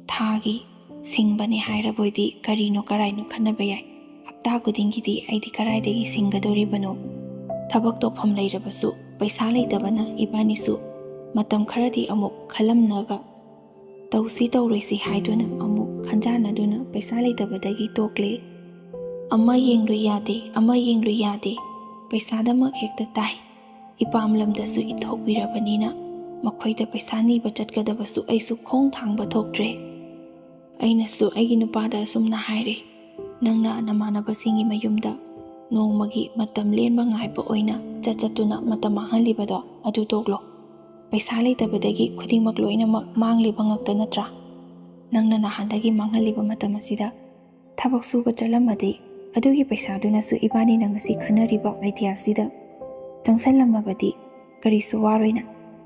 ꯊꯥꯒꯤ ꯁꯤꯡꯕꯅꯦ ꯍꯥꯏꯔꯕꯣꯏꯗꯤ ꯀꯔꯤꯅꯣ ꯀꯔꯥꯏꯅꯣ ꯈꯟꯅꯕ ꯌꯥꯏ꯫ ꯍꯞꯇꯥ ꯈꯨꯗꯤꯡꯒꯤꯗꯤ ꯑꯩꯗꯤ ꯀꯗꯥꯏꯗꯒꯤ ꯁꯤꯡꯒꯗꯧꯔꯤꯕꯅꯣ? ꯊꯕꯛ ꯇꯧꯐꯝ ꯂꯩꯔꯕꯁꯨ ꯄꯩꯁꯥ ꯂꯩꯇꯕꯅ ꯏꯕꯥꯅꯤꯁꯨ ꯃꯇꯝ ꯈꯔꯗꯤ ꯑꯃꯨꯛ ꯈꯜꯂꯝꯅꯒ ꯇꯧꯁꯤ ꯇꯧꯔꯣꯏꯁꯤ ꯍꯥꯏꯗꯨꯅ ꯑꯃꯨꯛ ꯈꯟꯖꯥꯟꯅꯗꯨꯅ ꯄꯩꯁꯥ ꯂꯩꯇꯕꯗꯒꯤ ꯇꯣꯛꯂꯦ꯫ ꯑꯃ ꯌꯦꯡꯂꯨ ꯌꯥꯗꯦ, ꯑꯃ ꯌꯦꯡꯂꯨ ꯌꯥꯗꯦ, ꯄꯩꯁꯥꯗꯃꯛ ꯍꯦꯛꯇ ꯇꯥꯏ꯫ ꯏꯄꯥꯝ ꯂꯝꯗꯁꯨ ꯏꯟꯊꯣꯛꯄꯤꯔꯕꯅꯤꯅ ꯃꯈꯣꯏꯗ ꯄꯩꯁꯥ ꯅꯤꯕ ꯆꯠꯀꯗꯕꯁꯨ ꯑꯩꯁꯨ ꯈꯣꯡ ꯊꯥꯡꯕ ꯊꯣꯛꯇ꯭ꯔꯦ꯫ ꯑꯩꯅꯁꯨ ꯑꯩꯒꯤ ꯅꯨꯄꯥꯗ ꯑꯁꯨꯝꯅ ꯍꯥꯏꯔꯦ, "ꯅꯪꯅ ꯅꯃꯥꯟꯅꯕꯁꯤꯡꯒꯤ ꯃꯌꯨꯝꯗ ꯅꯣꯡꯃꯒꯤ ꯃꯇꯝ ꯂꯦꯟꯕ ꯉꯥꯏꯕ ꯑꯣꯏꯅ ꯆꯠ ꯆꯠꯇꯨꯅ ꯃꯇꯝ ꯃꯥꯡꯍꯜꯂꯤꯕꯗꯣ ꯑꯗꯨ ꯇꯣꯛꯂꯣ꯫ ꯄꯩꯁꯥ ꯂꯩꯇꯕꯗꯒꯤ ꯈꯨꯗꯤꯡꯃꯛ ꯂꯣꯏꯅꯃꯛ ꯃꯥꯡꯂꯤꯕ ꯉꯛꯇ ꯅꯠꯇ꯭ꯔꯥ? ꯅꯪꯅ ꯅꯍꯥꯟꯗꯒꯤ ꯃꯥꯡꯍꯜꯂꯤꯕ ꯃꯇꯝ ꯑꯁꯤꯗ ꯊꯕꯛ ꯁꯨꯕ ꯆꯠꯂꯝꯃꯗꯤ ꯑꯗꯨꯒꯤ ꯄꯩꯁꯥꯗꯨꯅꯁꯨ ꯏꯕꯥꯅꯤꯅ ꯉꯁꯤ ꯈꯟꯅꯔꯤꯕ ꯑꯥꯏꯗꯤꯌꯥꯁꯤꯗ ꯆꯪꯁꯜꯂꯝꯃꯕꯗꯤ ꯀꯔꯤꯁꯨ ꯋꯥꯔꯣꯏꯅ꯫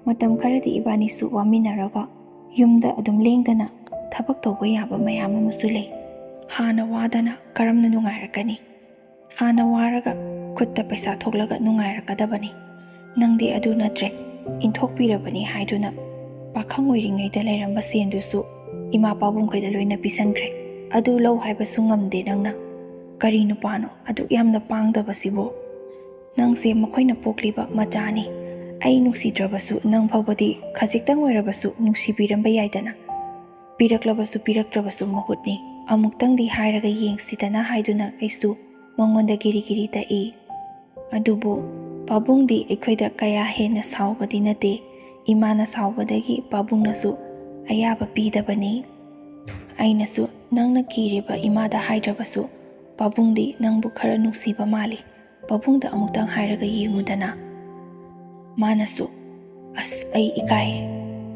ꯃꯇꯝ ꯈꯔꯗꯤ ꯏꯕꯥꯅꯤꯁꯨ ꯋꯥꯃꯤꯟꯅꯔꯒ ꯌꯨꯝꯗ ꯑꯗꯨꯝ ꯂꯦꯡꯗꯅ ꯊꯕꯛ ꯇꯧꯕ ꯌꯥꯕ ꯃꯌꯥꯝ ꯑꯃꯁꯨ ꯂꯩ꯫ ꯍꯥꯟꯅ ꯋꯥꯗꯅ ꯀꯔꯝꯅ ꯅꯨꯡꯉꯥꯏꯔꯛꯀꯅꯤ? ꯍꯥꯟꯅ ꯋꯥꯔꯒ ꯈꯨꯠꯇ ꯄꯩꯁꯥ ꯊꯣꯛꯂꯒ ꯅꯨꯡꯉꯥꯏꯔꯛꯀꯗꯕꯅꯤ꯫ ꯅꯪꯗꯤ ꯑꯗꯨ ꯅꯠꯇ꯭ꯔꯦ, ꯏꯟꯊꯣꯛꯄꯤꯔꯕꯅꯤ ꯍꯥꯏꯗꯨꯅ ꯄꯥꯈꯪ ꯑꯣꯏꯔꯤꯉꯩꯗ ꯂꯩꯔꯝꯕ ꯁꯦꯟꯗꯨꯁꯨ ꯏꯃꯥ ꯄꯥꯕꯨꯡꯈꯩꯗ ꯂꯣꯏꯅ ꯄꯤꯁꯟꯈ꯭ꯔꯦ꯫ ꯑꯗꯨ ꯂꯧ ꯍꯥꯏꯕꯁꯨ ꯉꯝꯗꯦ ꯅꯪꯅ꯫ ꯀꯔꯤ ꯅꯨꯄꯥꯅꯣ ꯑꯗꯨꯛ ꯌꯥꯝꯅ ꯄꯥꯡꯗꯕꯁꯤꯕꯣ? ꯅꯪꯁꯦ ꯃꯈꯣꯏꯅ ꯄꯣꯛꯂꯤꯕ ꯃꯆꯥꯅꯤ꯫ ꯑꯩ ꯅꯨꯡꯁꯤꯗ꯭ꯔꯕꯁꯨ ꯅꯪ ꯐꯥꯎꯕꯗꯤ ꯈꯖꯤꯛꯇꯪ ꯑꯣꯏꯔꯕꯁꯨ ꯅꯨꯡꯁꯤꯕꯤꯔꯝꯕ ꯌꯥꯏꯗꯅ꯫ ꯄꯤꯔꯛꯂꯕꯁꯨ ꯄꯤꯔꯛꯇ꯭ꯔꯕꯁꯨ ꯃꯍꯨꯠꯅꯤ꯫ ꯑꯃꯨꯛꯇꯪꯗꯤ ꯍꯥꯏꯔꯒ ꯌꯦꯡꯁꯤꯗꯅ ꯍꯥꯏꯗꯨꯅ ꯑꯩꯁꯨ ꯃꯉꯣꯟꯗ ꯒꯤꯔꯤ ꯒꯤꯔꯤ ꯇꯛꯏ꯫ ꯑꯗꯨꯕꯨ ꯄꯥꯕꯨꯡꯗꯤ ꯑꯩꯈꯣꯏꯗ ꯀꯌꯥ ꯍꯦꯟꯅ ꯁꯥꯎꯕꯗꯤ ꯅꯠꯇꯦ꯫ ꯏꯃꯥꯅ ꯁꯥꯎꯕꯗꯒꯤ ꯄꯥꯕꯨꯡꯅꯁꯨ ꯑꯌꯥꯕ ꯄꯤꯗꯕꯅꯤ꯫ ꯑꯩꯅꯁꯨ ꯅꯪꯅ ꯀꯤꯔꯤꯕ ꯏꯃꯥꯗ ꯍꯥꯏꯗ꯭ꯔꯕꯁꯨ ꯄꯥꯕꯨꯡꯗꯤ ꯅꯪꯕꯨ ꯈꯔ ꯅꯨꯡꯁꯤꯕ ꯃꯥꯜꯂꯤ꯫ ꯄꯥꯕꯨꯡꯗ ꯑꯃꯨꯛꯇꯪ ꯍꯥꯏꯔꯒ ꯌꯦꯡꯉꯨꯗꯅ꯫ ꯃꯥꯅꯁꯨ, "ꯑꯁ, ꯑꯩ ꯏꯀꯥꯏ꯫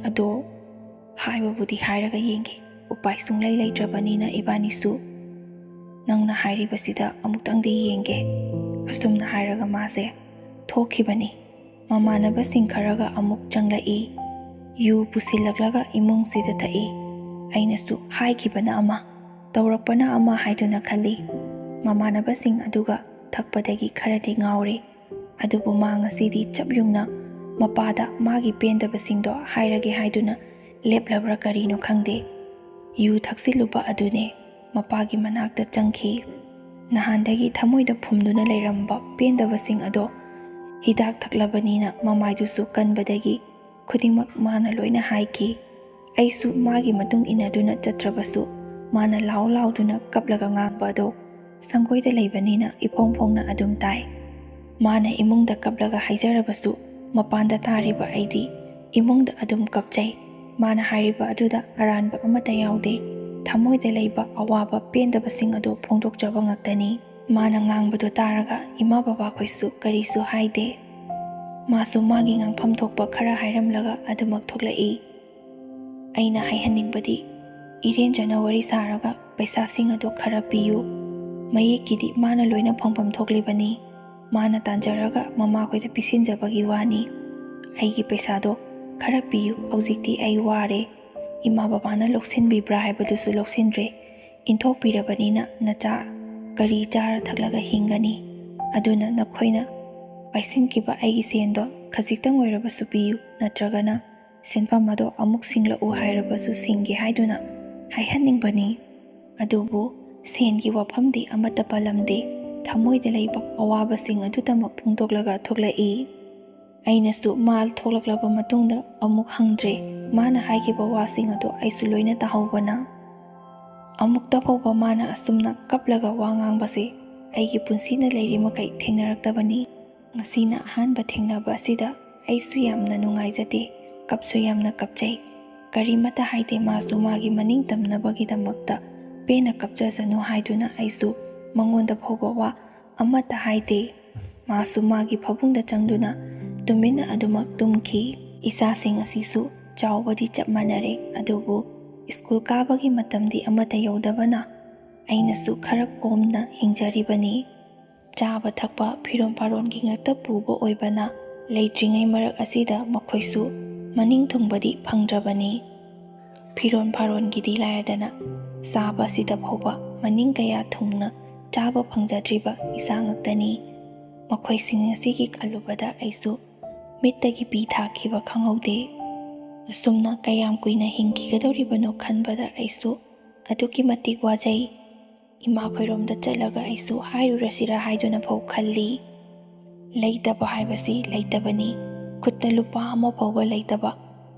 ꯑꯗꯣ ꯍꯥꯏꯕꯕꯨꯗꯤ ꯍꯥꯏꯔꯒ ꯌꯦꯡꯒꯦ"꯫ ꯎꯄꯥꯏ ꯁꯨꯡꯂꯩ ꯂꯩꯇ꯭ꯔꯕꯅꯤꯅ ꯏꯕꯥꯅꯤꯁꯨ "ꯅꯪꯅ ꯍꯥꯏꯔꯤꯕꯁꯤꯗ ꯑꯃꯨꯛꯇꯪꯗꯤ ꯌꯦꯡꯒꯦ"꯫ ꯑꯁꯨꯝꯅ ꯍꯥꯏꯔꯒ ꯃꯥꯁꯦ ꯊꯣꯛꯈꯤꯕꯅꯤ꯫ ꯃꯃꯥꯟꯅꯕꯁꯤꯡ ꯈꯔꯒ ꯑꯃꯨꯛ ꯆꯪꯂꯛꯏ꯫ ꯌꯨ ꯄꯨꯁꯤꯜꯂꯛꯂꯒ ꯏꯃꯨꯡꯁꯤꯗ ꯊꯛꯏ꯫ ꯑꯩꯅꯁꯨ ꯍꯥꯏꯈꯤꯕꯅ ꯑꯃ, ꯇꯧꯔꯛꯄꯅ ꯑꯃ ꯍꯥꯏꯗꯨꯅ ꯈꯜꯂꯤ꯫ ꯃꯃꯥꯟꯅꯕꯁꯤꯡ ꯑꯗꯨꯒ ꯊꯛꯄꯗꯒꯤ ꯈꯔꯗꯤ ꯉꯥꯎꯔꯦ꯫ ꯑꯗꯨꯕꯨ ꯃꯥ ꯉꯁꯤꯗꯤ ꯆꯞ ꯌꯨꯡꯅ ꯃꯄꯥꯗ ꯃꯥꯒꯤ ꯄꯦꯟꯗꯕꯁꯤꯡꯗꯣ ꯍꯥꯏꯔꯒꯦ ꯍꯥꯏꯗꯨꯅ ꯂꯦꯞꯂꯕ꯭ꯔꯥ ꯀꯔꯤꯅꯣ ꯈꯪꯗꯦ, ꯌꯨ ꯊꯛꯆꯤꯜꯂꯨꯕ ꯑꯗꯨꯅꯦ ꯃꯄꯥꯒꯤ ꯃꯅꯥꯛꯇ ꯆꯪꯈꯤ꯫ ꯅꯍꯥꯟꯗꯒꯤ ꯊꯃꯣꯏꯗ ꯐꯨꯝꯗꯨꯅ ꯂꯩꯔꯝꯕ ꯄꯦꯟꯗꯕꯁꯤꯡ ꯑꯗꯣ ꯍꯤꯗꯥꯛ ꯊꯛꯂꯕꯅꯤꯅ ꯃꯃꯥꯏꯗꯨꯁꯨ ꯀꯟꯕꯗꯒꯤ ꯈꯨꯗꯤꯡꯃꯛ ꯃꯥꯅ ꯂꯣꯏꯅ ꯍꯥꯏꯈꯤ꯫ ꯑꯩꯁꯨ ꯃꯥꯒꯤ ꯃꯇꯨꯡ ꯏꯟꯅꯗꯨꯅ ꯆꯠꯇ꯭ꯔꯕꯁꯨ, ꯃꯥꯅ ꯂꯥꯎ ꯂꯥꯎꯗꯨꯅ ꯀꯞꯂꯒ ꯉꯥꯡꯕ ꯑꯗꯣ ꯁꯪꯒꯣꯏꯗ ꯂꯩꯕꯅꯤꯅ ꯏꯐꯣꯡ ꯐꯣꯡꯅ ꯑꯗꯨꯝ ꯇꯥꯏ꯫ ꯃꯥꯅ ꯏꯃꯨꯡꯗ ꯀꯞꯂꯒ ꯍꯥꯏꯖꯔꯕꯁꯨ, ꯃꯄꯥꯟꯗ ꯇꯥꯔꯤꯕ ꯑꯩꯗꯤ ꯏꯃꯨꯡꯗ ꯑꯗꯨꯝ ꯀꯞꯆꯩ꯫ ꯃꯥꯅ ꯍꯥꯏꯔꯤꯕ ꯑꯗꯨꯗ ꯑꯔꯥꯟꯕ ꯑꯃꯠꯇ ꯌꯥꯎꯗꯦ꯫ ꯊꯃꯣꯏꯗ ꯂꯩꯕ ꯑꯋꯥꯕ ꯄꯦꯟꯗꯕꯁꯤꯡ ꯑꯗꯨ ꯐꯣꯡꯗꯣꯛꯆꯕ ꯉꯥꯛꯇꯅꯤ꯫ ꯃꯥꯅ ꯉꯥꯡꯕꯗꯨ ꯇꯥꯔꯒ ꯏꯃꯥ ꯕꯕꯥꯈꯣꯏꯁꯨ ꯀꯔꯤꯁꯨ ꯍꯥꯏꯗꯦ꯫ ꯃꯥꯁꯨ ꯃꯥꯒꯤ ꯉꯥꯡꯐꯝ ꯊꯣꯛꯄ ꯈꯔ ꯍꯥꯏꯔꯝꯂꯒ ꯑꯗꯨꯃꯛ ꯊꯣꯛꯂꯛꯏ꯫ ꯑꯩꯅ ꯍꯥꯏꯍꯟꯅꯤꯡꯕꯗꯤ, ꯏꯔꯦꯟꯖꯅ ꯋꯥꯔꯤ ꯁꯥꯔꯒ ꯄꯩꯁꯥꯁꯤꯡ ꯑꯗꯨ ꯈꯔ ꯄꯤꯌꯨ꯫ ꯃꯌꯦꯛꯀꯤꯗꯤ ꯃꯥꯅ ꯂꯣꯏꯅ ꯐꯪꯐꯝ ꯊꯣꯛꯂꯤꯕꯅꯤ꯫ ꯃꯥꯅ ꯇꯥꯟꯖꯔꯒ ꯃꯃꯥꯈꯣꯏꯗ ꯄꯤꯁꯤꯟꯖꯕꯒꯤ ꯋꯥꯅꯤ꯫ ꯑꯩꯒꯤ ꯄꯩꯁꯥꯗꯣ ꯈꯔ ꯄꯤꯌꯨ, ꯍꯧꯖꯤꯛꯇꯤ ꯑꯩ ꯋꯥꯔꯦ꯫ ꯏꯃꯥ ꯕꯕꯥꯅ ꯂꯧꯁꯤꯟꯕꯤꯕ꯭ꯔꯥ ꯍꯥꯏꯕꯗꯨꯁꯨ ꯂꯧꯁꯤꯟꯗ꯭ꯔꯦ꯫ ꯏꯟꯊꯣꯛꯄꯤꯔꯕꯅꯤꯅ ꯅꯆꯥ ꯀꯔꯤ ꯆꯥꯔ ꯊꯛꯂꯒ ꯍꯤꯡꯒꯅꯤ? ꯑꯗꯨꯅ ꯅꯈꯣꯏꯅ ꯄꯥꯏꯁꯤꯟꯈꯤꯕ ꯑꯩꯒꯤ ꯁꯦꯟꯗꯣ ꯈꯖꯤꯛꯇꯪ ꯑꯣꯏꯔꯕꯁꯨ ꯄꯤꯌꯨ, ꯅꯠꯇ꯭ꯔꯒꯅ ꯁꯦꯟꯐꯝ ꯑꯗꯣ ꯑꯃꯨꯛ ꯁꯤꯡꯂꯛꯎ ꯍꯥꯏꯔꯕꯁꯨ ꯁꯤꯡꯒꯦ ꯍꯥꯏꯗꯨꯅ ꯍꯥꯏꯍꯟꯅꯤꯡꯕꯅꯤ꯫ ꯑꯗꯨꯕꯨ ꯁꯦꯟꯒꯤ ꯋꯥꯐꯝꯗꯤ ꯑꯃꯠꯇ ꯄꯜꯂꯝꯗꯦ꯫ ꯊꯃꯣꯏꯗ ꯂꯩꯕ ꯑꯋꯥꯕꯁꯤꯡ ꯑꯗꯨꯇꯃꯛ ꯐꯣꯡꯗꯣꯛꯂꯒ ꯊꯣꯛꯂꯛꯏ꯫ ꯑꯩꯅꯁꯨ ꯃꯥ ꯊꯣꯛꯂꯛꯂꯕ ꯃꯇꯨꯡꯗ ꯑꯃꯨꯛ ꯍꯪꯗ꯭ꯔꯦ꯫ ꯃꯥꯅ ꯍꯥꯏꯈꯤꯕ ꯋꯥꯁꯤꯡ ꯑꯗꯨ ꯑꯩꯁꯨ ꯂꯣꯏꯅ ꯇꯥꯍꯧꯕꯅ꯫ ꯑꯃꯨꯛꯇ ꯐꯥꯎꯕ ꯃꯥꯅ ꯑꯁꯨꯝꯅ ꯀꯞꯂꯒ ꯋꯥ ꯉꯥꯡꯕꯁꯦ ꯑꯩꯒꯤ ꯄꯨꯟꯁꯤꯅ ꯂꯩꯔꯤ ꯃꯈꯩ ꯊꯦꯡꯅꯔꯛꯇꯕꯅꯤ꯫ ꯉꯁꯤꯅ ꯑꯍꯥꯟꯕ ꯊꯦꯡꯅꯕ ꯑꯁꯤꯗ ꯑꯩꯁꯨ ꯌꯥꯝꯅ ꯅꯨꯡꯉꯥꯏꯖꯗꯦ, ꯀꯞꯁꯨ ꯌꯥꯝꯅ ꯀꯞꯆꯩ꯫ ꯀꯔꯤꯃꯠꯇ ꯍꯥꯏꯗꯦ, ꯃꯥꯁꯨ ꯃꯥꯒꯤ ꯃꯅꯤꯡ ꯇꯝꯅꯕꯒꯤꯗꯃꯛꯇ ꯄꯦꯟꯅ ꯀꯞꯆꯁꯅꯨ ꯍꯥꯏꯗꯨꯅ ꯑꯩꯁꯨ ꯃꯉꯣꯟꯗ ꯐꯥꯎꯕ ꯋꯥ ꯑꯃꯠꯇ ꯍꯥꯏꯗꯦ꯫ ꯃꯥꯁꯨ ꯃꯥꯒꯤ ꯐꯃꯨꯡꯗ ꯆꯪꯗꯨꯅ ꯇꯨꯃꯤꯟꯅ ꯑꯗꯨꯃꯛ ꯇꯨꯝꯈꯤ꯫ ꯏꯆꯥꯁꯤꯡ ꯑꯁꯤꯁꯨ ꯆꯥꯎꯕꯗꯤ ꯆꯞ ꯃꯥꯟꯅꯔꯦ, ꯑꯗꯨꯕꯨ ꯁ꯭ꯀꯨꯜ ꯀꯥꯕꯒꯤ ꯃꯇꯝꯗꯤ ꯑꯃꯠꯇ ꯌꯧꯗꯕꯅ ꯑꯩꯅꯁꯨ ꯈꯔ ꯀꯣꯝꯅ ꯍꯤꯡꯖꯔꯤꯕꯅꯤ꯫ ꯆꯥꯕ ꯊꯛꯄ, ꯐꯤꯔꯣꯟ ꯐꯥꯔꯣꯟꯒꯤ ꯉꯥꯛꯇ ꯄꯨꯕ ꯑꯣꯏꯕꯅ, ꯂꯩꯇ꯭ꯔꯤꯉꯩ ꯃꯔꯛ ꯑꯁꯤꯗ ꯃꯈꯣꯏꯁꯨ ꯃꯅꯤꯡ ꯊꯨꯡꯕꯗꯤ ꯐꯪꯗ꯭ꯔꯕꯅꯤ꯫ ꯐꯤꯔꯣꯟ ꯐꯥꯔꯣꯟꯒꯤꯗꯤ ꯂꯥꯏꯔꯗꯅ, ꯆꯥꯕ ꯑꯁꯤꯗ ꯐꯥꯎꯕ ꯃꯅꯤꯡ ꯀꯌꯥ ꯊꯨꯡꯅ ꯆꯥꯕ ꯐꯪꯖꯗ꯭ꯔꯤꯕ ꯏꯆꯥ ꯉꯥꯛꯇꯅꯤ꯫ ꯃꯈꯣꯏꯁꯤꯡ ꯑꯁꯤꯒꯤ ꯈꯜꯂꯨꯕꯗ ꯑꯩꯁꯨ ꯃꯤꯠꯇꯒꯤ ꯄꯤ ꯊꯥꯈꯤꯕ ꯈꯪꯍꯧꯗꯦ꯫ ꯑꯁꯨꯝꯅ ꯀꯌꯥꯝ ꯀꯨꯏꯅ ꯍꯤꯡꯈꯤꯒꯗꯧꯔꯤꯕꯅꯣ ꯈꯟꯕꯗ ꯑꯩꯁꯨ ꯑꯗꯨꯛꯀꯤ ꯃꯇꯤꯛ ꯋꯥꯖꯩ꯫ ꯏꯃꯥ ꯈꯣꯏꯔꯣꯝꯗ ꯆꯠꯂꯒ ꯑꯩꯁꯨ ꯍꯥꯏꯔꯨꯔꯁꯤꯔꯥ ꯍꯥꯏꯗꯨꯅ ꯐꯥꯎ ꯈꯜꯂꯤ꯫ ꯂꯩꯇꯕ ꯍꯥꯏꯕꯁꯤ ꯂꯩꯇꯕꯅꯤ꯫ ꯈꯨꯠꯇ ꯂꯨꯄꯥ ꯑꯃ ꯐꯥꯎꯕ ꯂꯩꯇꯕ,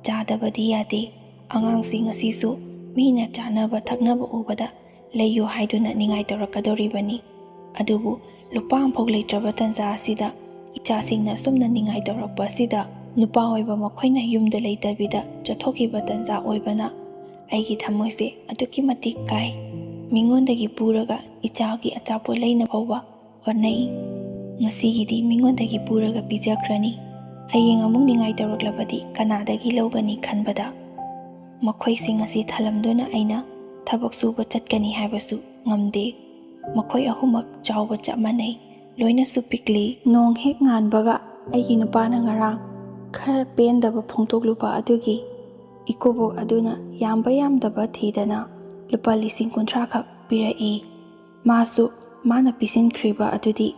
ꯆꯥꯗꯕꯗꯤ ꯌꯥꯗꯦ꯫ ꯑꯉꯥꯡꯁꯤꯡ ꯑꯁꯤꯁꯨ ꯃꯤꯅ ꯆꯥꯅꯕ ꯊꯛꯅꯕ ꯎꯕꯗ ꯂꯩꯌꯨ ꯍꯥꯏꯗꯨꯅ ꯅꯤꯡꯉꯥꯏ ꯇꯧꯔꯛꯀꯗꯧꯔꯤꯕꯅꯤ꯫ ꯑꯗꯨꯕꯨ ꯂꯨꯄꯥ ꯑꯃꯐꯥꯎ ꯂꯩꯇ꯭ꯔꯕ ꯇꯟꯖꯥ ꯑꯁꯤꯗ, ꯏꯆꯥꯁꯤꯡꯅ ꯑꯁꯨꯝꯅ ꯅꯤꯡꯉꯥꯏ ꯇꯧꯔꯛꯄ ꯑꯁꯤꯗ, ꯅꯨꯄꯥ ꯑꯣꯏꯕ ꯃꯈꯣꯏꯅ ꯌꯨꯝꯗ ꯂꯩꯇꯕꯤꯗ ꯆꯠꯊꯣꯛꯈꯤꯕ ꯇꯟꯖꯥ ꯑꯣꯏꯕꯅ, ꯑꯩꯒꯤ ꯊꯃꯣꯏꯁꯦ ꯑꯗꯨꯛꯀꯤ ꯃꯇꯤꯛ ꯀꯥꯏ꯫ ꯃꯤꯉꯣꯟꯗꯒꯤ ꯄꯨꯔꯒ ꯏꯆꯥꯒꯤ ꯑꯆꯥꯄꯣꯠ ꯂꯩꯅ ꯐꯥꯎꯕ ꯍꯣꯠꯅꯩ꯫ ꯉꯁꯤꯒꯤꯗꯤ ꯃꯤꯉꯣꯟꯗꯒꯤ ꯄꯨꯔꯒ ꯄꯤꯖꯈ꯭ꯔꯅꯤ, ꯍꯌꯦꯡ ꯑꯃꯨꯛ ꯅꯤꯡꯉꯥꯏ ꯇꯧꯔꯛꯂꯕꯗꯤ ꯀꯅꯥꯗꯒꯤ ꯂꯧꯒꯅꯤ ꯈꯟꯕꯗ, ꯃꯈꯣꯏꯁꯤꯡ ꯑꯁꯤ ꯊꯜꯂꯝꯗꯨꯅ ꯑꯩꯅ ꯊꯕꯛ ꯁꯨꯕ ꯆꯠꯀꯅꯤ ꯍꯥꯏꯕꯁꯨ ꯉꯝꯗꯦ꯫ ꯃꯈꯣꯏ ꯑꯍꯨꯝꯃꯛ ꯆꯥꯎꯕ ꯆꯞ ꯃꯥꯟꯅꯩ, ꯂꯣꯏꯅꯁꯨ ꯄꯤꯛꯂꯤ꯫ ꯅꯣꯡ ꯍꯦꯛ ꯉꯥꯟꯕꯒ ꯑꯩꯒꯤ ꯅꯨꯄꯥꯅ ꯉꯔꯥꯡ ꯈꯔ ꯄꯦꯟꯗꯕ ꯐꯣꯡꯗꯣꯛꯂꯨꯕ ꯑꯗꯨꯒꯤ ꯏꯀꯨꯕꯣꯛ ꯑꯗꯨꯅ ꯌꯥꯝꯕ ꯌꯥꯝꯗꯕ ꯊꯤꯗꯅ ꯂꯨꯄꯥ ꯂꯤꯁꯤꯡ ꯀꯨꯟꯊ꯭ꯔꯥ ꯈꯛ ꯄꯤꯔꯛꯏ꯫ ꯃꯥꯁꯨ ꯃꯥꯅ ꯄꯤꯁꯤꯟꯈ꯭ꯔꯤꯕ ꯑꯗꯨꯗꯤ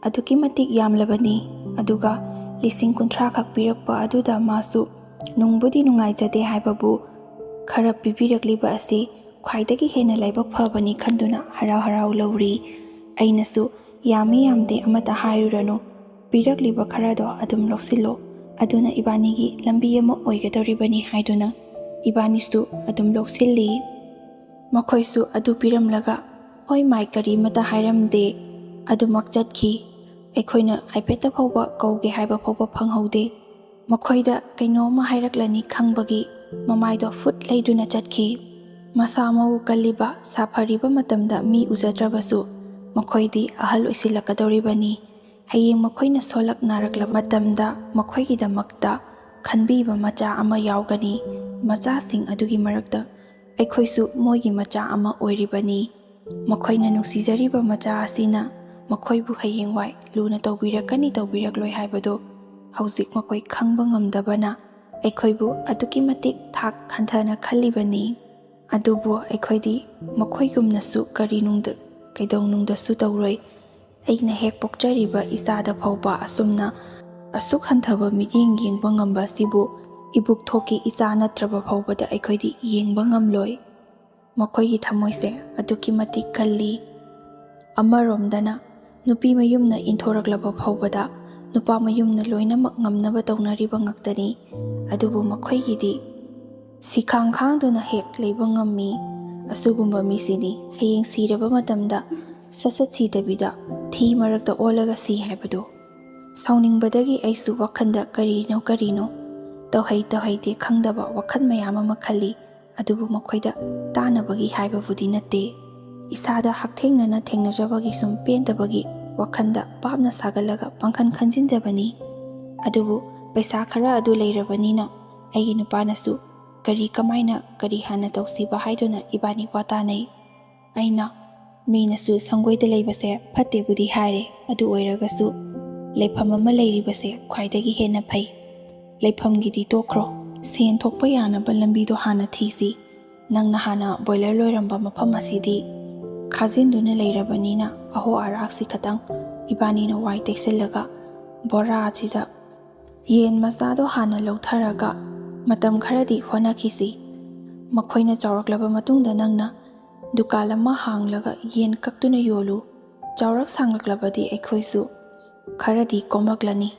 ꯑꯗꯨꯛꯀꯤ ꯃꯇꯤꯛ ꯌꯥꯝꯂꯕꯅꯤ꯫ ꯑꯗꯨꯒ ꯂꯤꯁꯤꯡ ꯀꯨꯟꯊ꯭ꯔꯥ ꯈꯛ ꯄꯤꯔꯛꯄ ꯑꯗꯨꯗ ꯃꯥꯁꯨ ꯅꯨꯡꯕꯨꯗꯤ ꯅꯨꯡꯉꯥꯏꯖꯗꯦ ꯍꯥꯏꯕꯕꯨ, ꯈꯔ ꯄꯤꯕꯤꯔꯛꯂꯤꯕ ꯑꯁꯤ ꯈ꯭ꯋꯥꯏꯗꯒꯤ ꯍꯦꯟꯅ ꯂꯥꯏꯕꯛ ꯐꯕꯅꯤ ꯈꯟꯗꯨꯅ ꯍꯔꯥꯎ ꯍꯔꯥꯎ ꯂꯧꯔꯤ꯫ ꯑꯩꯅꯁꯨ, "ꯌꯥꯝꯃꯤ ꯌꯥꯝꯗꯦ ꯑꯃꯠꯇ ꯍꯥꯏꯔꯨꯔꯅꯨ, ꯄꯤꯔꯛꯂꯤꯕ ꯈꯔꯗꯣ ꯑꯗꯨꯝ ꯂꯧꯁꯤꯜꯂꯣ, ꯑꯗꯨꯅ ꯏꯕꯥꯅꯤꯒꯤ ꯂꯝꯕꯤ ꯑꯃ ꯑꯣꯏꯒꯗꯧꯔꯤꯕꯅꯤ" ꯍꯥꯏꯗꯨꯅ ꯏꯕꯥꯅꯤꯁꯨ ꯑꯗꯨꯝ ꯂꯧꯁꯤꯜꯂꯤ꯫ ꯃꯈꯣꯏꯁꯨ ꯑꯗꯨ ꯄꯤꯔꯝꯂꯒ, "ꯍꯣꯏ ꯃꯥꯏ" ꯀꯔꯤꯃꯇ ꯍꯥꯏꯔꯝꯗꯦ꯫ ꯑꯗꯨꯃꯛ ꯆꯠꯈꯤ꯫ ꯑꯩꯈꯣꯏꯅ ꯍꯥꯏꯐꯦꯠꯇ ꯐꯥꯎꯕ ꯀꯧꯒꯦ ꯍꯥꯏꯕ ꯐꯥꯎꯕ ꯐꯪꯍꯧꯗꯦ꯫ ꯃꯈꯣꯏꯗ ꯀꯩꯅꯣꯝꯃ ꯍꯥꯏꯔꯛꯂꯅꯤ ꯈꯪꯕꯒꯤ ꯃꯃꯥꯏꯗꯣ ꯐꯨꯠ ꯂꯩꯗꯨꯅ ꯆꯠꯈꯤ꯫ ꯃꯁꯥ ꯃꯎ ꯀꯜꯂꯤꯕ, ꯁꯥꯐꯔꯤꯕ ꯃꯇꯝꯗ ꯃꯤ ꯎꯖꯗ꯭ꯔꯕꯁꯨ, ꯃꯈꯣꯏꯗꯤ ꯑꯍꯜ ꯑꯣꯏꯁꯤꯜꯂꯛꯀꯗꯧꯔꯤꯕꯅꯤ꯫ ꯍꯌꯦꯡ ꯃꯈꯣꯏꯅ ꯁꯣꯜꯂꯛ ꯅꯥꯔꯛꯂꯕ ꯃꯇꯝꯗ ꯃꯈꯣꯏꯒꯤꯗꯃꯛꯇ ꯈꯟꯕꯤꯕ ꯃꯆꯥ ꯑꯃ ꯌꯥꯎꯒꯅꯤ꯫ ꯃꯆꯥꯁꯤꯡ ꯑꯗꯨꯒꯤ ꯃꯔꯛꯇ ꯑꯩꯈꯣꯏꯁꯨ ꯃꯣꯏꯒꯤ ꯃꯆꯥ ꯑꯃ ꯑꯣꯏꯔꯤꯕꯅꯤ꯫ ꯃꯈꯣꯏꯅ ꯅꯨꯡꯁꯤꯖꯔꯤꯕ ꯃꯆꯥ ꯑꯁꯤꯅ ꯃꯈꯣꯏꯕꯨ ꯍꯌꯦꯡꯋꯥꯏ ꯂꯨꯅ ꯇꯧꯕꯤꯔꯛꯀꯅꯤ ꯇꯧꯕꯤꯔꯛꯂꯣꯏ ꯍꯥꯏꯕꯗꯨ ꯍꯧꯖꯤꯛ ꯃꯈꯣꯏ ꯈꯪꯕ ꯉꯝꯗꯕꯅ ꯑꯩꯈꯣꯏꯕꯨ ꯑꯗꯨꯛꯀꯤ ꯃꯇꯤꯛ ꯊꯥꯛ ꯍꯟꯊꯅ ꯈꯜꯂꯤꯕꯅꯤ꯫ ꯑꯗꯨꯕꯨ ꯑꯩꯈꯣꯏꯗꯤ ꯃꯈꯣꯏꯒꯨꯝꯅꯁꯨ ꯀꯔꯤꯅꯨꯡꯗ ꯀꯩꯗꯧꯅꯨꯡꯗꯁꯨ ꯇꯧꯔꯣꯏ꯫ ꯑꯩꯅ ꯍꯦꯛ ꯄꯣꯛꯆꯔꯤꯕ ꯏꯆꯥꯗ ꯐꯥꯎꯕ ꯑꯁꯨꯝꯅ ꯑꯁꯨꯛ ꯍꯟꯊꯕ ꯃꯤꯠꯌꯦꯡ ꯌꯦꯡꯕ ꯉꯝꯕ ꯑꯁꯤꯕꯨ ꯏꯕꯨꯛꯊꯣꯛꯀꯤ ꯏꯆꯥ ꯅꯠꯇ꯭ꯔꯕ ꯐꯥꯎꯕꯗ ꯑꯩꯈꯣꯏꯗꯤ ꯌꯦꯡꯕ ꯉꯝꯂꯣꯏ꯫ ꯃꯈꯣꯏꯒꯤ ꯊꯃꯣꯏꯁꯦ ꯑꯗꯨꯛꯀꯤ ꯃꯇꯤꯛ ꯀꯜꯂꯤ꯫ ꯑꯃꯔꯣꯝꯗꯅ ꯅꯨꯄꯤ ꯃꯌꯨꯝꯅ ꯏꯟꯊꯣꯔꯛꯂꯕ ꯐꯥꯎꯕꯗ ꯅꯨꯄꯥ ꯃꯌꯨꯝꯅ ꯂꯣꯏꯅꯃꯛ ꯉꯝꯅꯕ ꯇꯧꯅꯔꯤꯕ ꯉꯥꯛꯇꯅꯤ꯫ ꯑꯗꯨꯕꯨ ꯃꯈꯣꯏꯒꯤꯗꯤ ꯁꯤꯈꯥꯡ ꯈꯥꯡꯗꯨꯅ ꯍꯦꯛ ꯂꯩꯕ ꯉꯝꯃꯤ꯫ ꯑꯁꯤꯒꯨꯝꯕ ꯃꯤꯁꯤꯅꯤ ꯍꯌꯦꯡ ꯁꯤꯔꯕ ꯃꯇꯝꯗ ꯁꯠ ꯁꯠ ꯁꯤꯗꯕꯤꯗ ꯊꯤ ꯃꯔꯛꯇ ꯑꯣꯜꯂꯒ ꯁꯤ ꯍꯥꯏꯕꯗꯨ꯫ ꯁꯥꯎꯅꯤꯡꯕꯗꯒꯤ ꯑꯩꯁꯨ ꯋꯥꯈꯜꯗ ꯀꯔꯤꯅꯣ ꯀꯔꯤꯅꯣ ꯇꯧꯍꯩ ꯇꯧꯍꯩꯗꯦ ꯈꯪꯗꯕ ꯋꯥꯈꯜ ꯃꯌꯥꯝ ꯑꯃ ꯈꯜꯂꯤ꯫ ꯑꯗꯨꯕꯨ ꯃꯈꯣꯏꯗ ꯇꯥꯅꯕꯒꯤ ꯍꯥꯏꯕꯕꯨꯗꯤ ꯅꯠꯇꯦ꯫ ꯏꯁꯥꯗ ꯍꯛꯊꯦꯡꯅꯅ ꯊꯦꯡꯅꯖꯕꯒꯤ ꯁꯨꯝ ꯄꯦꯟꯗꯕꯒꯤ ꯋꯥꯈꯜꯗ ꯄꯥꯞꯅ ꯁꯥꯒꯠꯂꯒ ꯄꯪꯈꯟ ꯈꯟꯖꯤꯟꯖꯕꯅꯤ꯫ ꯑꯗꯨꯕꯨ ꯄꯩꯁꯥ ꯈꯔ ꯑꯗꯨ ꯂꯩꯔꯕꯅꯤꯅ ꯑꯩꯒꯤ ꯅꯨꯄꯥꯅꯁꯨ ꯀꯔꯤ ꯀꯃꯥꯏꯅ ꯀꯔꯤ ꯍꯥꯟꯅ ꯇꯧꯁꯤꯕ ꯍꯥꯏꯗꯨꯅ ꯏꯕꯥꯅꯤ ꯋꯥ ꯇꯥꯅꯩ꯫ ꯑꯩꯅ ꯃꯤꯅꯁꯨ ꯁꯪꯒꯣꯏꯗ ꯂꯩꯕꯁꯦ ꯐꯠꯇꯦꯕꯨꯗꯤ ꯍꯥꯏꯔꯦ, ꯑꯗꯨ ꯑꯣꯏꯔꯒꯁꯨ ꯂꯩꯐꯝ ꯑꯃ ꯂꯩꯔꯤꯕꯁꯦ ꯈ꯭ꯋꯥꯏꯗꯒꯤ ꯍꯦꯟꯅ ꯐꯩ꯫ ꯂꯩꯐꯝꯒꯤꯗꯤ ꯇꯣꯛꯈ꯭ꯔꯣ, ꯁꯦꯟ ꯊꯣꯛꯄ ꯌꯥꯅꯕ ꯂꯝꯕꯤꯗꯣ ꯍꯥꯟꯅ ꯊꯤꯁꯤ꯫ ꯅꯪꯅ ꯍꯥꯟꯅ ꯕꯣꯏꯂꯔ ꯂꯣꯏꯔꯝꯕ ꯃꯐꯝ ꯑꯁꯤꯗꯤ ꯈꯥꯖꯤꯟꯗꯨꯅ ꯂꯩꯔꯕꯅꯤꯅ ꯑꯍꯣ ꯑꯔꯥꯛꯁꯤ ꯈꯇꯪ ꯏꯕꯥꯅꯤꯅ ꯋꯥꯏ ꯇꯩꯁꯤꯜꯂꯒ ꯕꯣꯔꯥ ꯑꯁꯤꯗ ꯌꯦꯟ ꯃꯆꯥꯗꯣ ꯍꯥꯟꯅ ꯂꯧꯊꯔꯒ ꯃꯇꯝ ꯈꯔꯗꯤ ꯍꯣꯠꯅꯈꯤꯁꯤ꯫ ꯃꯈꯣꯏꯅ ꯆꯥꯎꯔꯛꯂꯕ ꯃꯇꯨꯡꯗ ꯅꯪꯅ ꯗꯨꯀꯥꯟ ꯑꯃ ꯍꯥꯡꯂꯒ ꯌꯦꯟ ꯀꯛꯇꯨꯅ ꯌꯣꯜꯂꯨ꯫ ꯆꯥꯎꯔꯛ ꯁꯥꯡꯂꯛꯂꯕꯗꯤ ꯑꯩꯈꯣꯏꯁꯨ ꯈꯔꯗꯤ ꯀꯣꯝꯂꯛꯂꯅꯤ꯫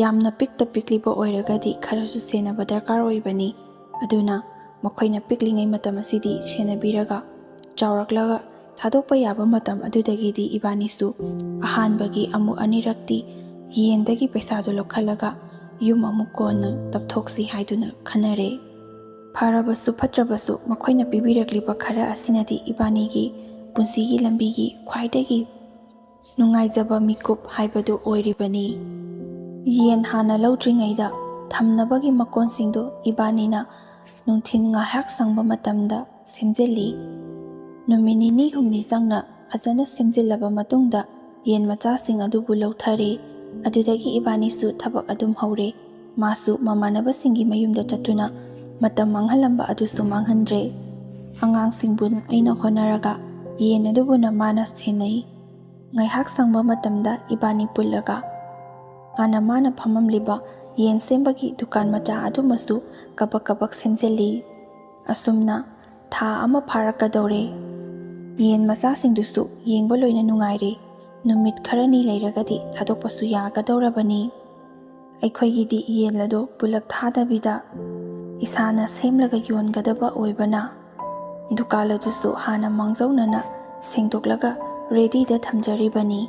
ꯌꯥꯝꯅ ꯄꯤꯛꯇ ꯄꯤꯛꯂꯤꯕ ꯑꯣꯏꯔꯒꯗꯤ ꯈꯔꯁꯨ ꯁꯦꯟꯅꯕ ꯗꯔꯀꯥꯔ ꯑꯣꯏꯕꯅꯤ꯫ ꯑꯗꯨꯅ ꯃꯈꯣꯏꯅ ꯄꯤꯛꯂꯤꯉꯩ ꯃꯇꯝ ꯑꯁꯤꯗꯤ ꯁꯦꯟꯅꯕꯤꯔꯒ ꯆꯥꯎꯔꯛꯂꯒ ꯊꯥꯗꯣꯛꯄ ꯌꯥꯕ ꯃꯇꯝ ꯑꯗꯨꯗꯒꯤꯗꯤ ꯏꯕꯥꯅꯤꯁꯨ ꯑꯍꯥꯟꯕꯒꯤ ꯑꯃꯨꯛ ꯑꯅꯤꯔꯛꯇꯤ ꯌꯦꯟꯗꯒꯤ ꯄꯩꯁꯥꯗꯨ ꯂꯧꯈꯠꯂꯒ ꯌꯨꯝ ꯑꯃꯨꯛ ꯀꯣꯟꯅ ꯇꯞꯊꯣꯛꯁꯤ ꯍꯥꯏꯗꯨꯅ ꯈꯟꯅꯔꯦ꯫ ꯐꯔꯕꯁꯨ ꯐꯠꯇ꯭ꯔꯕꯁꯨ ꯃꯈꯣꯏꯅ ꯄꯤꯕꯤꯔꯛꯂꯤꯕ ꯈꯔ ꯑꯁꯤꯅꯗꯤ ꯏꯕꯥꯅꯤꯒꯤ ꯄꯨꯟꯁꯤꯒꯤ ꯂꯝꯕꯤꯒꯤ ꯈ꯭ꯋꯥꯏꯗꯒꯤ ꯅꯨꯡꯉꯥꯏꯖꯕ ꯃꯤꯀꯨꯞ ꯍꯥꯏꯕꯗꯨ ꯑꯣꯏꯔꯤꯕꯅꯤ꯫ ꯌꯦꯟ ꯍꯥꯟꯅ ꯂꯧꯗ꯭ꯔꯤꯉꯩꯗ ꯊꯝꯅꯕꯒꯤ ꯃꯀꯣꯟꯁꯤꯡꯗꯨ ꯏꯕꯥꯅꯤꯅ ꯅꯨꯡꯊꯤꯜ ꯉꯥꯏꯍꯥꯛ ꯁꯪꯕ ꯃꯇꯝꯗ ꯁꯦꯝꯖꯤꯜꯂꯤ꯫ ꯅꯨꯃꯤꯠ ꯅꯤꯅꯤ ꯍꯨꯝꯅꯤ ꯆꯪꯅ ꯐꯖꯅ ꯁꯦꯝꯖꯤꯜꯂꯕ ꯃꯇꯨꯡꯗ ꯌꯦꯟ ꯃꯆꯥꯁꯤꯡ ꯑꯗꯨꯕꯨ ꯂꯧꯊꯔꯦ꯫ ꯑꯗꯨꯗꯒꯤ ꯏꯕꯥꯅꯤꯁꯨ ꯊꯕꯛ ꯑꯗꯨꯝ ꯍꯧꯔꯦ꯫ ꯃꯥꯁꯨ ꯃꯃꯥꯟꯅꯕꯁꯤꯡꯒꯤ ꯃꯌꯨꯝꯗ ꯆꯠꯇꯨꯅ ꯃꯇꯝ ꯃꯥꯡꯍꯜꯂꯝꯕ ꯑꯗꯨꯁꯨ ꯃꯥꯡꯍꯟꯗ꯭ꯔꯦ꯫ ꯑꯉꯥꯡꯁꯤꯡꯕꯨꯅ ꯑꯩꯅ ꯍꯣꯠꯅꯔꯒ ꯌꯦꯟ ꯑꯗꯨꯕꯨꯅ ꯃꯥꯅ ꯁꯦꯟꯅꯩ꯫ ꯉꯥꯏꯍꯥꯛ ꯁꯪꯕ ꯃꯇꯝꯗ ꯏꯕꯥꯅꯤ ꯄꯨꯜꯂꯒ ꯍꯥꯟꯅ ꯃꯥꯅ ꯐꯝꯃꯝꯂꯤꯕ ꯌꯦꯟ ꯁꯦꯝꯕꯒꯤ ꯗꯨꯀꯥꯟ ꯃꯆꯥ ꯑꯗꯨꯃꯁꯨ ꯀꯕꯛ ꯀꯕꯛ ꯁꯦꯝꯖꯤꯜꯂꯤ꯫ ꯑꯁꯨꯝꯅ ꯊꯥ ꯑꯃ ꯐꯥꯔꯛꯀꯗꯧꯔꯦ꯫ ꯌꯦꯟ ꯃꯆꯥꯁꯤꯡꯗꯨꯁꯨ ꯌꯦꯡꯕ ꯂꯣꯏꯅ ꯅꯨꯡꯉꯥꯏꯔꯦ꯫ ꯅꯨꯃꯤꯠ ꯈꯔꯅꯤ ꯂꯩꯔꯒꯗꯤ ꯊꯥꯗꯣꯛꯄꯁꯨ ꯌꯥꯒꯗꯧꯔꯕꯅꯤ꯫ ꯑꯩꯈꯣꯏꯒꯤꯗꯤ ꯌꯦꯟ ꯑꯗꯣ ꯄꯨꯂꯞ ꯊꯥꯗꯕꯤꯗ ꯏꯁꯥꯅ ꯁꯦꯝꯂꯒ ꯌꯣꯟꯒꯗꯕ ꯑꯣꯏꯕꯅ, ꯗꯨꯀꯥꯟ ꯑꯗꯨꯁꯨ ꯍꯥꯟꯅ ꯃꯥꯡꯖꯧꯅꯅ ꯁꯦꯡꯗꯣꯛꯂꯒ ꯔꯦꯗꯤꯗ ꯊꯝꯖꯔꯤꯕꯅꯤ꯫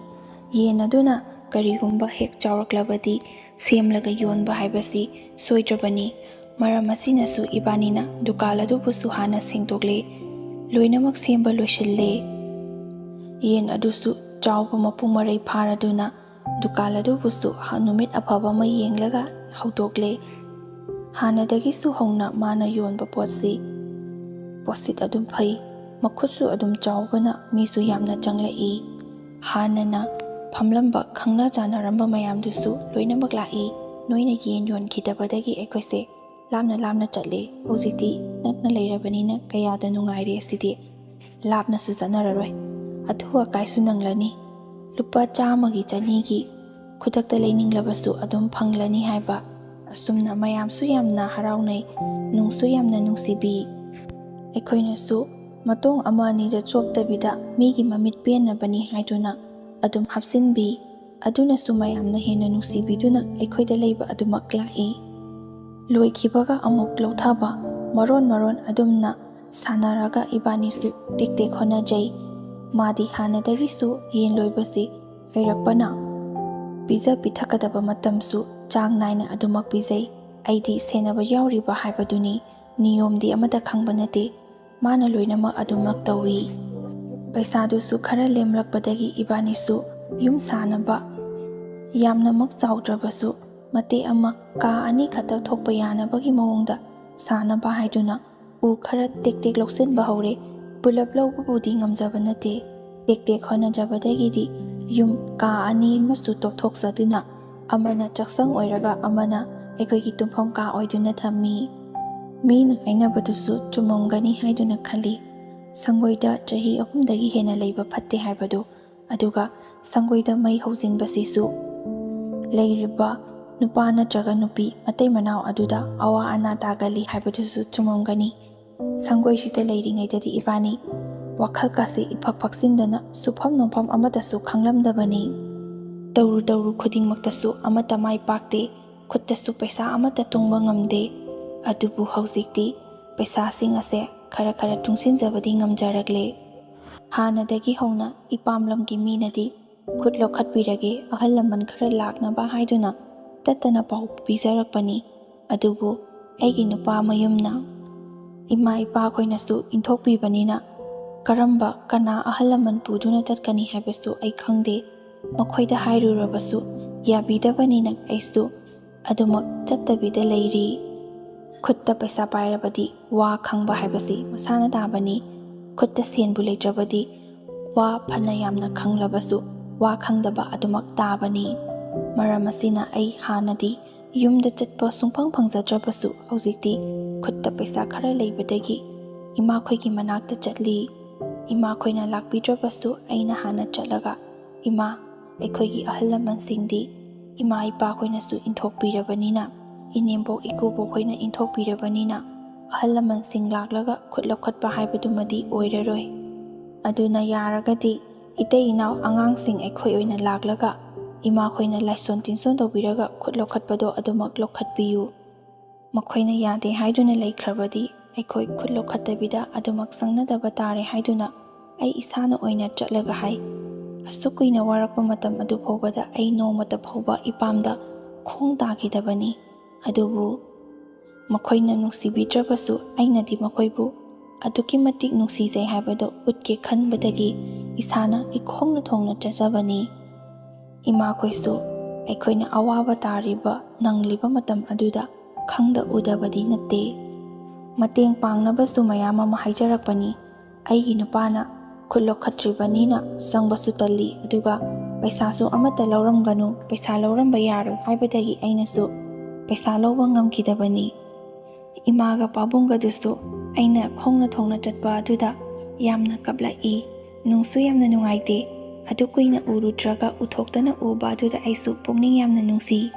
ꯌꯦꯟ ꯑꯗꯨꯅ ꯀꯔꯤꯒꯨꯝꯕ ꯍꯦꯛ ꯆꯥꯎꯔꯛꯂꯕꯗꯤ ꯁꯦꯝꯂꯒ ꯌꯣꯟꯕ ꯍꯥꯏꯕꯁꯤ ꯁꯣꯏꯗ꯭ꯔꯕꯅꯤ꯫ ꯃꯔꯝ ꯑꯁꯤꯅꯁꯨ ꯏꯕꯥꯅꯤꯅ ꯗꯨꯀꯥꯟ ꯑꯗꯨꯕꯨꯁꯨ ꯍꯥꯟꯅ ꯁꯦꯡꯗꯣꯛꯂꯦ꯫ ꯂꯣꯏꯅꯃꯛ ꯁꯦꯝꯕ ꯂꯣꯏꯁꯤꯜꯂꯦ꯫ ꯌꯦꯟ ꯑꯗꯨꯁꯨ ꯆꯥꯎꯕ ꯃꯄꯨꯡ ꯃꯔꯩ ꯐꯥꯔꯗꯨꯅ ꯗꯨꯀꯥꯟ ꯑꯗꯨꯕꯨꯁꯨ ꯍ-, ꯅꯨꯃꯤꯠ ꯑꯐꯕ ꯑꯃ ꯌꯦꯡꯂꯒ ꯍꯧꯗꯣꯛꯂꯦ꯫ ꯍꯥꯟꯅꯗꯒꯤꯁꯨ ꯍꯧꯅ ꯃꯥꯅ ꯌꯣꯟꯕ ꯄꯣꯠꯁꯤ ꯄꯣꯠꯁꯤꯠ ꯑꯗꯨꯝ ꯐꯩ, ꯃꯈꯨꯠꯁꯨ ꯑꯗꯨꯝ ꯆꯥꯎꯕꯅ ꯃꯤꯁꯨ ꯌꯥꯝꯅ ꯆꯪꯂꯛꯏ꯫ ꯍꯥꯟꯅꯅ ꯐꯝꯂꯝꯕ ꯈꯪꯅ ꯆꯥꯟꯅꯔꯝꯕ ꯃꯌꯥꯝꯗꯨꯁꯨ ꯂꯣꯏꯅꯃꯛ ꯂꯥꯛꯏ꯫ ꯅꯣꯏꯅ ꯌꯦꯟ ꯌꯣꯟꯈꯤꯗꯕꯗꯒꯤ ꯑꯩꯈꯣꯏꯁꯦ ꯂꯥꯞꯅ ꯂꯥꯞꯅ ꯆꯠꯂꯦ꯫ ꯍꯧꯖꯤꯛꯇꯤ ꯅꯛꯅ ꯂꯩꯔꯕꯅꯤꯅ ꯀꯌꯥꯗ ꯅꯨꯡꯉꯥꯏꯔꯦ ꯁꯤꯗꯤ꯫ ꯂꯥꯞꯅꯁꯨ ꯆꯠꯅꯔꯔꯣꯏ꯫ ꯑꯊꯨ ꯑꯀꯥꯏꯁꯨ ꯅꯪꯂꯅꯤ꯫ ꯂꯨꯄꯥ ꯆꯥꯝꯃꯒꯤ, ꯆꯅꯤꯒꯤ ꯈꯨꯗꯛꯇ ꯂꯩꯅꯤꯡꯂꯕꯁꯨ ꯑꯗꯨꯝ ꯐꯪꯂꯅꯤ ꯍꯥꯏꯕ꯫ ꯑꯁꯨꯝꯅ ꯃꯌꯥꯝꯁꯨ ꯌꯥꯝꯅ ꯍꯔꯥꯎꯅꯩ, ꯅꯨꯡꯁꯨ ꯌꯥꯝꯅ ꯅꯨꯡꯁꯤꯕꯤ꯫ ꯑꯩꯈꯣꯏꯅꯁꯨ ꯃꯇꯣꯡ ꯑꯃ ꯑꯅꯤꯗ ꯆꯣꯞꯇꯕꯤꯗ ꯃꯤꯒꯤ ꯃꯃꯤꯠ ꯄꯦꯟꯅꯕꯅꯤ ꯍꯥꯏꯗꯨꯅ ꯑꯗꯨꯝ ꯍꯥꯞꯆꯤꯟꯕꯤ꯫ ꯑꯗꯨꯅꯁꯨ ꯃꯌꯥꯝꯅ ꯍꯦꯟꯅ ꯅꯨꯡꯁꯤꯕꯤꯗꯨꯅ ꯑꯩꯈꯣꯏꯗ ꯂꯩꯕ ꯑꯗꯨꯃꯛ ꯂꯥꯛꯏ꯫ ꯂꯣꯏꯈꯤꯕꯒ ꯑꯃꯨꯛ ꯂꯧꯊꯕ, ꯃꯔꯣꯟ ꯃꯔꯣꯟ ꯑꯗꯨꯝꯅ ꯁꯥꯟꯅꯔꯒ ꯏꯕꯥꯅꯤꯁꯨ ꯇꯦꯛ ꯇꯦꯛ ꯍꯣꯠꯅꯖꯩ꯫ ꯃꯥꯗꯤ ꯍꯥꯟꯅꯗꯒꯤꯁꯨ ꯌꯦꯟ ꯂꯣꯏꯕꯁꯤ ꯍꯩꯔꯛꯄꯅ ꯄꯤꯖ ꯄꯤꯊꯛꯀꯗꯕ ꯃꯇꯝꯁꯨ ꯆꯥꯡ ꯅꯥꯏꯅ ꯑꯗꯨꯃꯛ ꯄꯤꯖꯩ꯫ ꯑꯩꯗꯤ ꯁꯦꯟꯅꯕ ꯌꯥꯎꯔꯤꯕ ꯍꯥꯏꯕꯗꯨꯅꯤ, ꯅꯤꯌꯣꯝꯗꯤ ꯑꯃꯠꯇ ꯈꯪꯕ ꯅꯠꯇꯦ꯫ ꯃꯥꯅ ꯂꯣꯏꯅꯃꯛ ꯑꯗꯨꯃꯛ ꯇꯧꯏ꯫ ꯄꯩꯁꯥꯗꯨꯁꯨ ꯈꯔ ꯂꯦꯝꯂꯛꯄꯗꯒꯤ ꯏꯕꯥꯅꯤꯁꯨ ꯌꯨꯝ ꯁꯥꯅꯕ ꯌꯥꯝꯅꯃꯛ ꯆꯥꯎꯗ꯭ꯔꯕꯁꯨ ꯃꯇꯦꯛ ꯑꯃ ꯀꯥ ꯑꯅꯤ ꯈꯛꯇ ꯊꯣꯛꯄ ꯌꯥꯅꯕꯒꯤ ꯃꯑꯣꯡꯗ ꯁꯥꯅꯕ ꯍꯥꯏꯗꯨꯅ ꯎ ꯈꯔ ꯇꯦꯛ ꯇꯦꯛ ꯂꯧꯁꯤꯟꯕ ꯍꯧꯔꯦ꯫ ꯄꯨꯂꯞ ꯂꯧꯕꯕꯨꯗꯤ ꯉꯝꯖꯕ ꯅꯠꯇꯦ꯫ ꯇꯦꯛ ꯇꯦꯛ ꯍꯣꯠꯅꯖꯕꯗꯒꯤꯗꯤ ꯌꯨꯝ ꯀꯥ ꯑꯅꯤ ꯑꯃꯁꯨ ꯇꯣꯞꯊꯣꯛꯆꯗꯨꯅ, ꯑꯃꯅ ꯆꯥꯛꯁꯪ ꯑꯣꯏꯔꯒ ꯑꯃꯅ ꯑꯩꯈꯣꯏꯒꯤ ꯇꯨꯝꯐꯝ ꯀꯥ ꯑꯣꯏꯗꯨꯅ ꯊꯝꯃꯤ꯫ ꯃꯤꯅ ꯍꯥꯏꯅꯕꯗꯨꯁꯨ ꯆꯨꯝꯃꯝꯒꯅꯤ ꯍꯥꯏꯗꯨꯅ ꯈꯜꯂꯤ꯫ ꯁꯪꯒꯣꯏꯗ ꯆꯍꯤ ꯑꯍꯨꯝꯗꯒꯤ ꯍꯦꯟꯅ ꯂꯩꯕ ꯐꯠꯇꯦ ꯍꯥꯏꯕꯗꯨ, ꯑꯗꯨꯒ ꯁꯪꯒꯣꯏꯗ ꯃꯩ ꯍꯧꯖꯤꯟꯕꯁꯤꯁꯨ ꯂꯩꯔꯤꯕ ꯅꯨꯄꯥ ꯅꯠꯇ꯭ꯔꯒ ꯅꯨꯄꯤ ꯃꯇꯩ ꯃꯅꯥꯎ ꯑꯗꯨꯗ ꯑꯋꯥ ꯑꯅꯥ ꯇꯥꯒꯜꯂꯤ ꯍꯥꯏꯕꯗꯨꯁꯨ ꯆꯨꯝꯃꯝꯒꯅꯤ꯫ ꯁꯪꯒꯣꯏꯁꯤꯗ ꯂꯩꯔꯤꯉꯩꯗꯗꯤ ꯏꯕꯥꯅꯤ ꯋꯥꯈꯜ ꯀꯥꯁꯤ ꯏꯐꯛ ꯐꯛꯆꯤꯟꯗꯅ ꯁꯨꯐꯝ ꯅꯣꯝꯐꯝ ꯑꯃꯠꯇꯁꯨ ꯈꯪꯂꯝꯗꯕꯅꯤ꯫ ꯇꯧꯔꯨ ꯇꯧꯔꯨ ꯈꯨꯗꯤꯡꯃꯛꯇꯁꯨ ꯑꯃꯠꯇ ꯃꯥꯏ ꯄꯥꯛꯇꯦ, ꯈꯨꯠꯇꯁꯨ ꯄꯩꯁꯥ ꯑꯃꯠꯇ ꯇꯨꯡꯕ ꯉꯝꯗꯦ꯫ ꯑꯗꯨꯕꯨ ꯍꯧꯖꯤꯛꯇꯤ ꯄꯩꯁꯥꯁꯤꯡ ꯑꯁꯦ ꯈꯔ ꯈꯔ ꯇꯨꯡꯁꯤꯟꯖꯕꯗꯤ ꯉꯝꯖꯔꯛꯂꯦ꯫ ꯍꯥꯟꯅꯗꯒꯤ ꯍꯧꯅ ꯏꯄꯥꯝ ꯂꯝꯒꯤ ꯃꯤꯅꯗꯤ ꯈꯨꯠ ꯂꯧꯈꯠꯄꯤꯔꯒꯦ, ꯑꯍꯜ ꯂꯃꯟ ꯈꯔ ꯂꯥꯛꯅꯕ ꯍꯥꯏꯗꯨꯅ ꯇꯠꯇꯅ ꯄꯥꯎ ꯄꯤꯖꯔꯛꯄꯅꯤ꯫ ꯑꯗꯨꯕꯨ ꯑꯩꯒꯤ ꯅꯨꯄꯥ ꯃꯌꯨꯝꯅ ꯏꯃꯥ ꯏꯄꯥꯈꯣꯏꯅꯁꯨ ꯏꯟꯊꯣꯛꯄꯤꯕꯅꯤꯅ ꯀꯔꯝꯕ ꯀꯅꯥ ꯑꯍꯜ ꯂꯃꯟ ꯄꯨꯗꯨꯅ ꯆꯠꯀꯅꯤ ꯍꯥꯏꯕꯁꯨ ꯑꯩ ꯈꯪꯗꯦ꯫ ꯃꯈꯣꯏꯗ ꯍꯥꯏꯔꯨꯔꯕꯁꯨ ꯌꯥꯕꯤꯗꯕꯅꯤꯅ ꯑꯩꯁꯨ ꯑꯗꯨꯃꯛ ꯆꯠꯇꯕꯤꯗ ꯂꯩꯔꯤ꯫ ꯈꯨꯠꯇ ꯄꯩꯁꯥ ꯄꯥꯏꯔꯕꯗꯤ ꯋꯥ ꯈꯪꯕ ꯍꯥꯏꯕꯁꯤ ꯃꯁꯥꯅ ꯇꯥꯕꯅꯤ꯫ ꯈꯨꯠꯇ ꯁꯦꯟꯕꯨ ꯂꯩꯇ꯭ꯔꯕꯗꯤ ꯋꯥ ꯐꯅ ꯌꯥꯝꯅ ꯈꯪꯂꯕꯁꯨ ꯋꯥ ꯈꯪꯗꯕ ꯑꯗꯨꯃꯛ ꯇꯥꯕꯅꯤ꯫ ꯃꯔꯝ ꯑꯁꯤꯅ ꯑꯩ ꯍꯥꯟꯅꯗꯤ ꯌꯨꯝꯗ ꯆꯠꯄ ꯁꯨꯡꯐꯪ ꯐꯪꯖꯗ꯭ꯔꯕꯁꯨ ꯍꯧꯖꯤꯛꯇꯤ ꯈꯨꯠꯇ ꯄꯩꯁꯥ ꯈꯔ ꯂꯩꯕꯗꯒꯤ ꯏꯃꯥꯈꯣꯏꯒꯤ ꯃꯅꯥꯛꯇ ꯆꯠꯂꯤ꯫ ꯏꯃꯥꯈꯣꯏꯅ ꯂꯥꯛꯄꯤꯗ꯭ꯔꯕꯁꯨ ꯑꯩꯅ ꯍꯥꯟꯅ ꯆꯠꯂꯒ, "ꯏꯃꯥ, ꯑꯩꯈꯣꯏꯒꯤ ꯑꯍꯜ ꯂꯃꯟꯁꯤꯡꯗꯤ ꯏꯃꯥ ꯏꯄꯥꯈꯣꯏꯅꯁꯨ ꯏꯟꯊꯣꯛꯄꯤꯔꯕꯅꯤꯅ, ꯏꯅꯦꯝꯕꯣꯛ ꯏꯀꯨꯕꯣꯛꯈꯣꯏꯅ ꯏꯟꯊꯣꯛꯄꯤꯔꯕꯅꯤꯅ ꯑꯍꯜ ꯂꯃꯟꯁꯤꯡ ꯂꯥꯛꯂꯒ ꯈꯨꯠ ꯂꯧꯈꯠꯄ ꯍꯥꯏꯕꯗꯨꯃꯗꯤ ꯑꯣꯏꯔꯔꯣꯏ꯫ ꯑꯗꯨꯅ ꯌꯥꯔꯒꯗꯤ ꯏꯇꯩ ꯏꯅꯥꯎ ꯑꯉꯥꯡꯁꯤꯡ ꯑꯩꯈꯣꯏ ꯑꯣꯏꯅ ꯂꯥꯛꯂꯒ ꯏꯃꯥꯈꯣꯏꯅ ꯂꯥꯏꯁꯣꯟ ꯇꯤꯟꯁꯣꯟ ꯇꯧꯕꯤꯔꯒ ꯈꯨꯠ ꯂꯧꯈꯠꯄꯗꯣ ꯑꯗꯨꯃꯛ ꯂꯧꯈꯠꯄꯤꯌꯨ꯫ ꯃꯈꯣꯏꯅ ꯌꯥꯗꯦ ꯍꯥꯏꯗꯨꯅ ꯂꯩꯈ꯭ꯔꯕꯗꯤ ꯑꯩꯈꯣꯏ ꯈꯨꯠ ꯂꯧꯈꯠꯇꯕꯤꯗ ꯑꯗꯨꯃꯛ ꯆꯪꯅꯗꯕ ꯇꯥꯔꯦ" ꯍꯥꯏꯗꯨꯅ ꯑꯩ ꯏꯁꯥꯅ ꯑꯣꯏꯅ ꯆꯠꯂꯒ ꯍꯥꯏ꯫ ꯑꯁꯨꯛ ꯀꯨꯏꯅ ꯋꯥꯔꯛꯄ ꯃꯇꯝ ꯑꯗꯨ ꯐꯥꯎꯕꯗ ꯑꯩ ꯅꯣꯡꯃꯇ ꯐꯥꯎꯕ ꯏꯄꯥꯝꯗ ꯈꯣꯡ ꯇꯥꯈꯤꯗꯕꯅꯤ꯫ ꯑꯗꯨꯕꯨ ꯃꯈꯣꯏꯅ ꯅꯨꯡꯁꯤꯕꯤꯗ꯭ꯔꯕꯁꯨ ꯑꯩꯅꯗꯤ ꯃꯈꯣꯏꯕꯨ ꯑꯗꯨꯛꯀꯤ ꯃꯇꯤꯛ ꯅꯨꯡꯁꯤꯖꯩ ꯍꯥꯏꯕꯗꯨ ꯎꯠꯀꯦ ꯈꯟꯕꯗꯒꯤ ꯏꯁꯥꯅ ꯏꯈꯣꯡꯅ ꯊꯣꯡꯅ ꯆꯠꯆꯕꯅꯤ꯫ ꯏꯃꯥꯈꯣꯏꯁꯨ ꯑꯩꯈꯣꯏꯅ ꯑꯋꯥꯕ ꯇꯥꯔꯤꯕ, ꯅꯪꯂꯤꯕ ꯃꯇꯝ ꯑꯗꯨꯗ ꯈꯪꯗ ꯎꯗꯕꯗꯤ ꯅꯠꯇꯦ꯫ ꯃꯇꯦꯡ ꯄꯥꯡꯅꯕꯁꯨ ꯃꯌꯥꯝ ꯑꯃ ꯍꯥꯏꯖꯔꯛꯄꯅꯤ꯫ ꯑꯩꯒꯤ ꯅꯨꯄꯥꯅ ꯈꯨꯠ ꯂꯧꯈꯠꯇ꯭ꯔꯤꯕꯅꯤꯅ ꯆꯪꯕꯁꯨ ꯇꯜꯂꯤ, ꯑꯗꯨꯒ ꯄꯩꯁꯥꯁꯨ ꯑꯃꯠꯇ ꯂꯧꯔꯝꯒꯅꯨ, ꯄꯩꯁꯥ ꯂꯧꯔꯝꯕ ꯌꯥꯔꯣꯏ ꯍꯥꯏꯕꯗꯒꯤ ꯑꯩꯅꯁꯨ ꯄꯩꯁꯥ ꯂꯧꯕ ꯉꯝꯈꯤꯗꯕꯅꯤ꯫ ꯏꯃꯥꯒ ꯄꯥꯕꯨꯡꯒꯗꯨꯁꯨ ꯑꯩꯅ ꯈꯣꯡꯅ ꯊꯣꯡꯅ ꯆꯠꯄ ꯑꯗꯨꯗ ꯌꯥꯝꯅ ꯀꯞꯂꯛꯏ꯫ ꯅꯨꯡꯁꯨ ꯌꯥꯝꯅ ꯅꯨꯡꯉꯥꯏꯇꯦ꯫ ꯑꯗꯨ ꯀꯨꯏꯅ ꯎꯔꯨꯗ꯭ꯔꯒ ꯎꯊꯣꯛꯇꯅ ꯎꯕ ꯑꯗꯨꯗ ꯑꯩꯁꯨ ꯄꯨꯛꯅꯤꯡ ꯌꯥꯝꯅ ꯅꯨꯡꯁꯤ꯫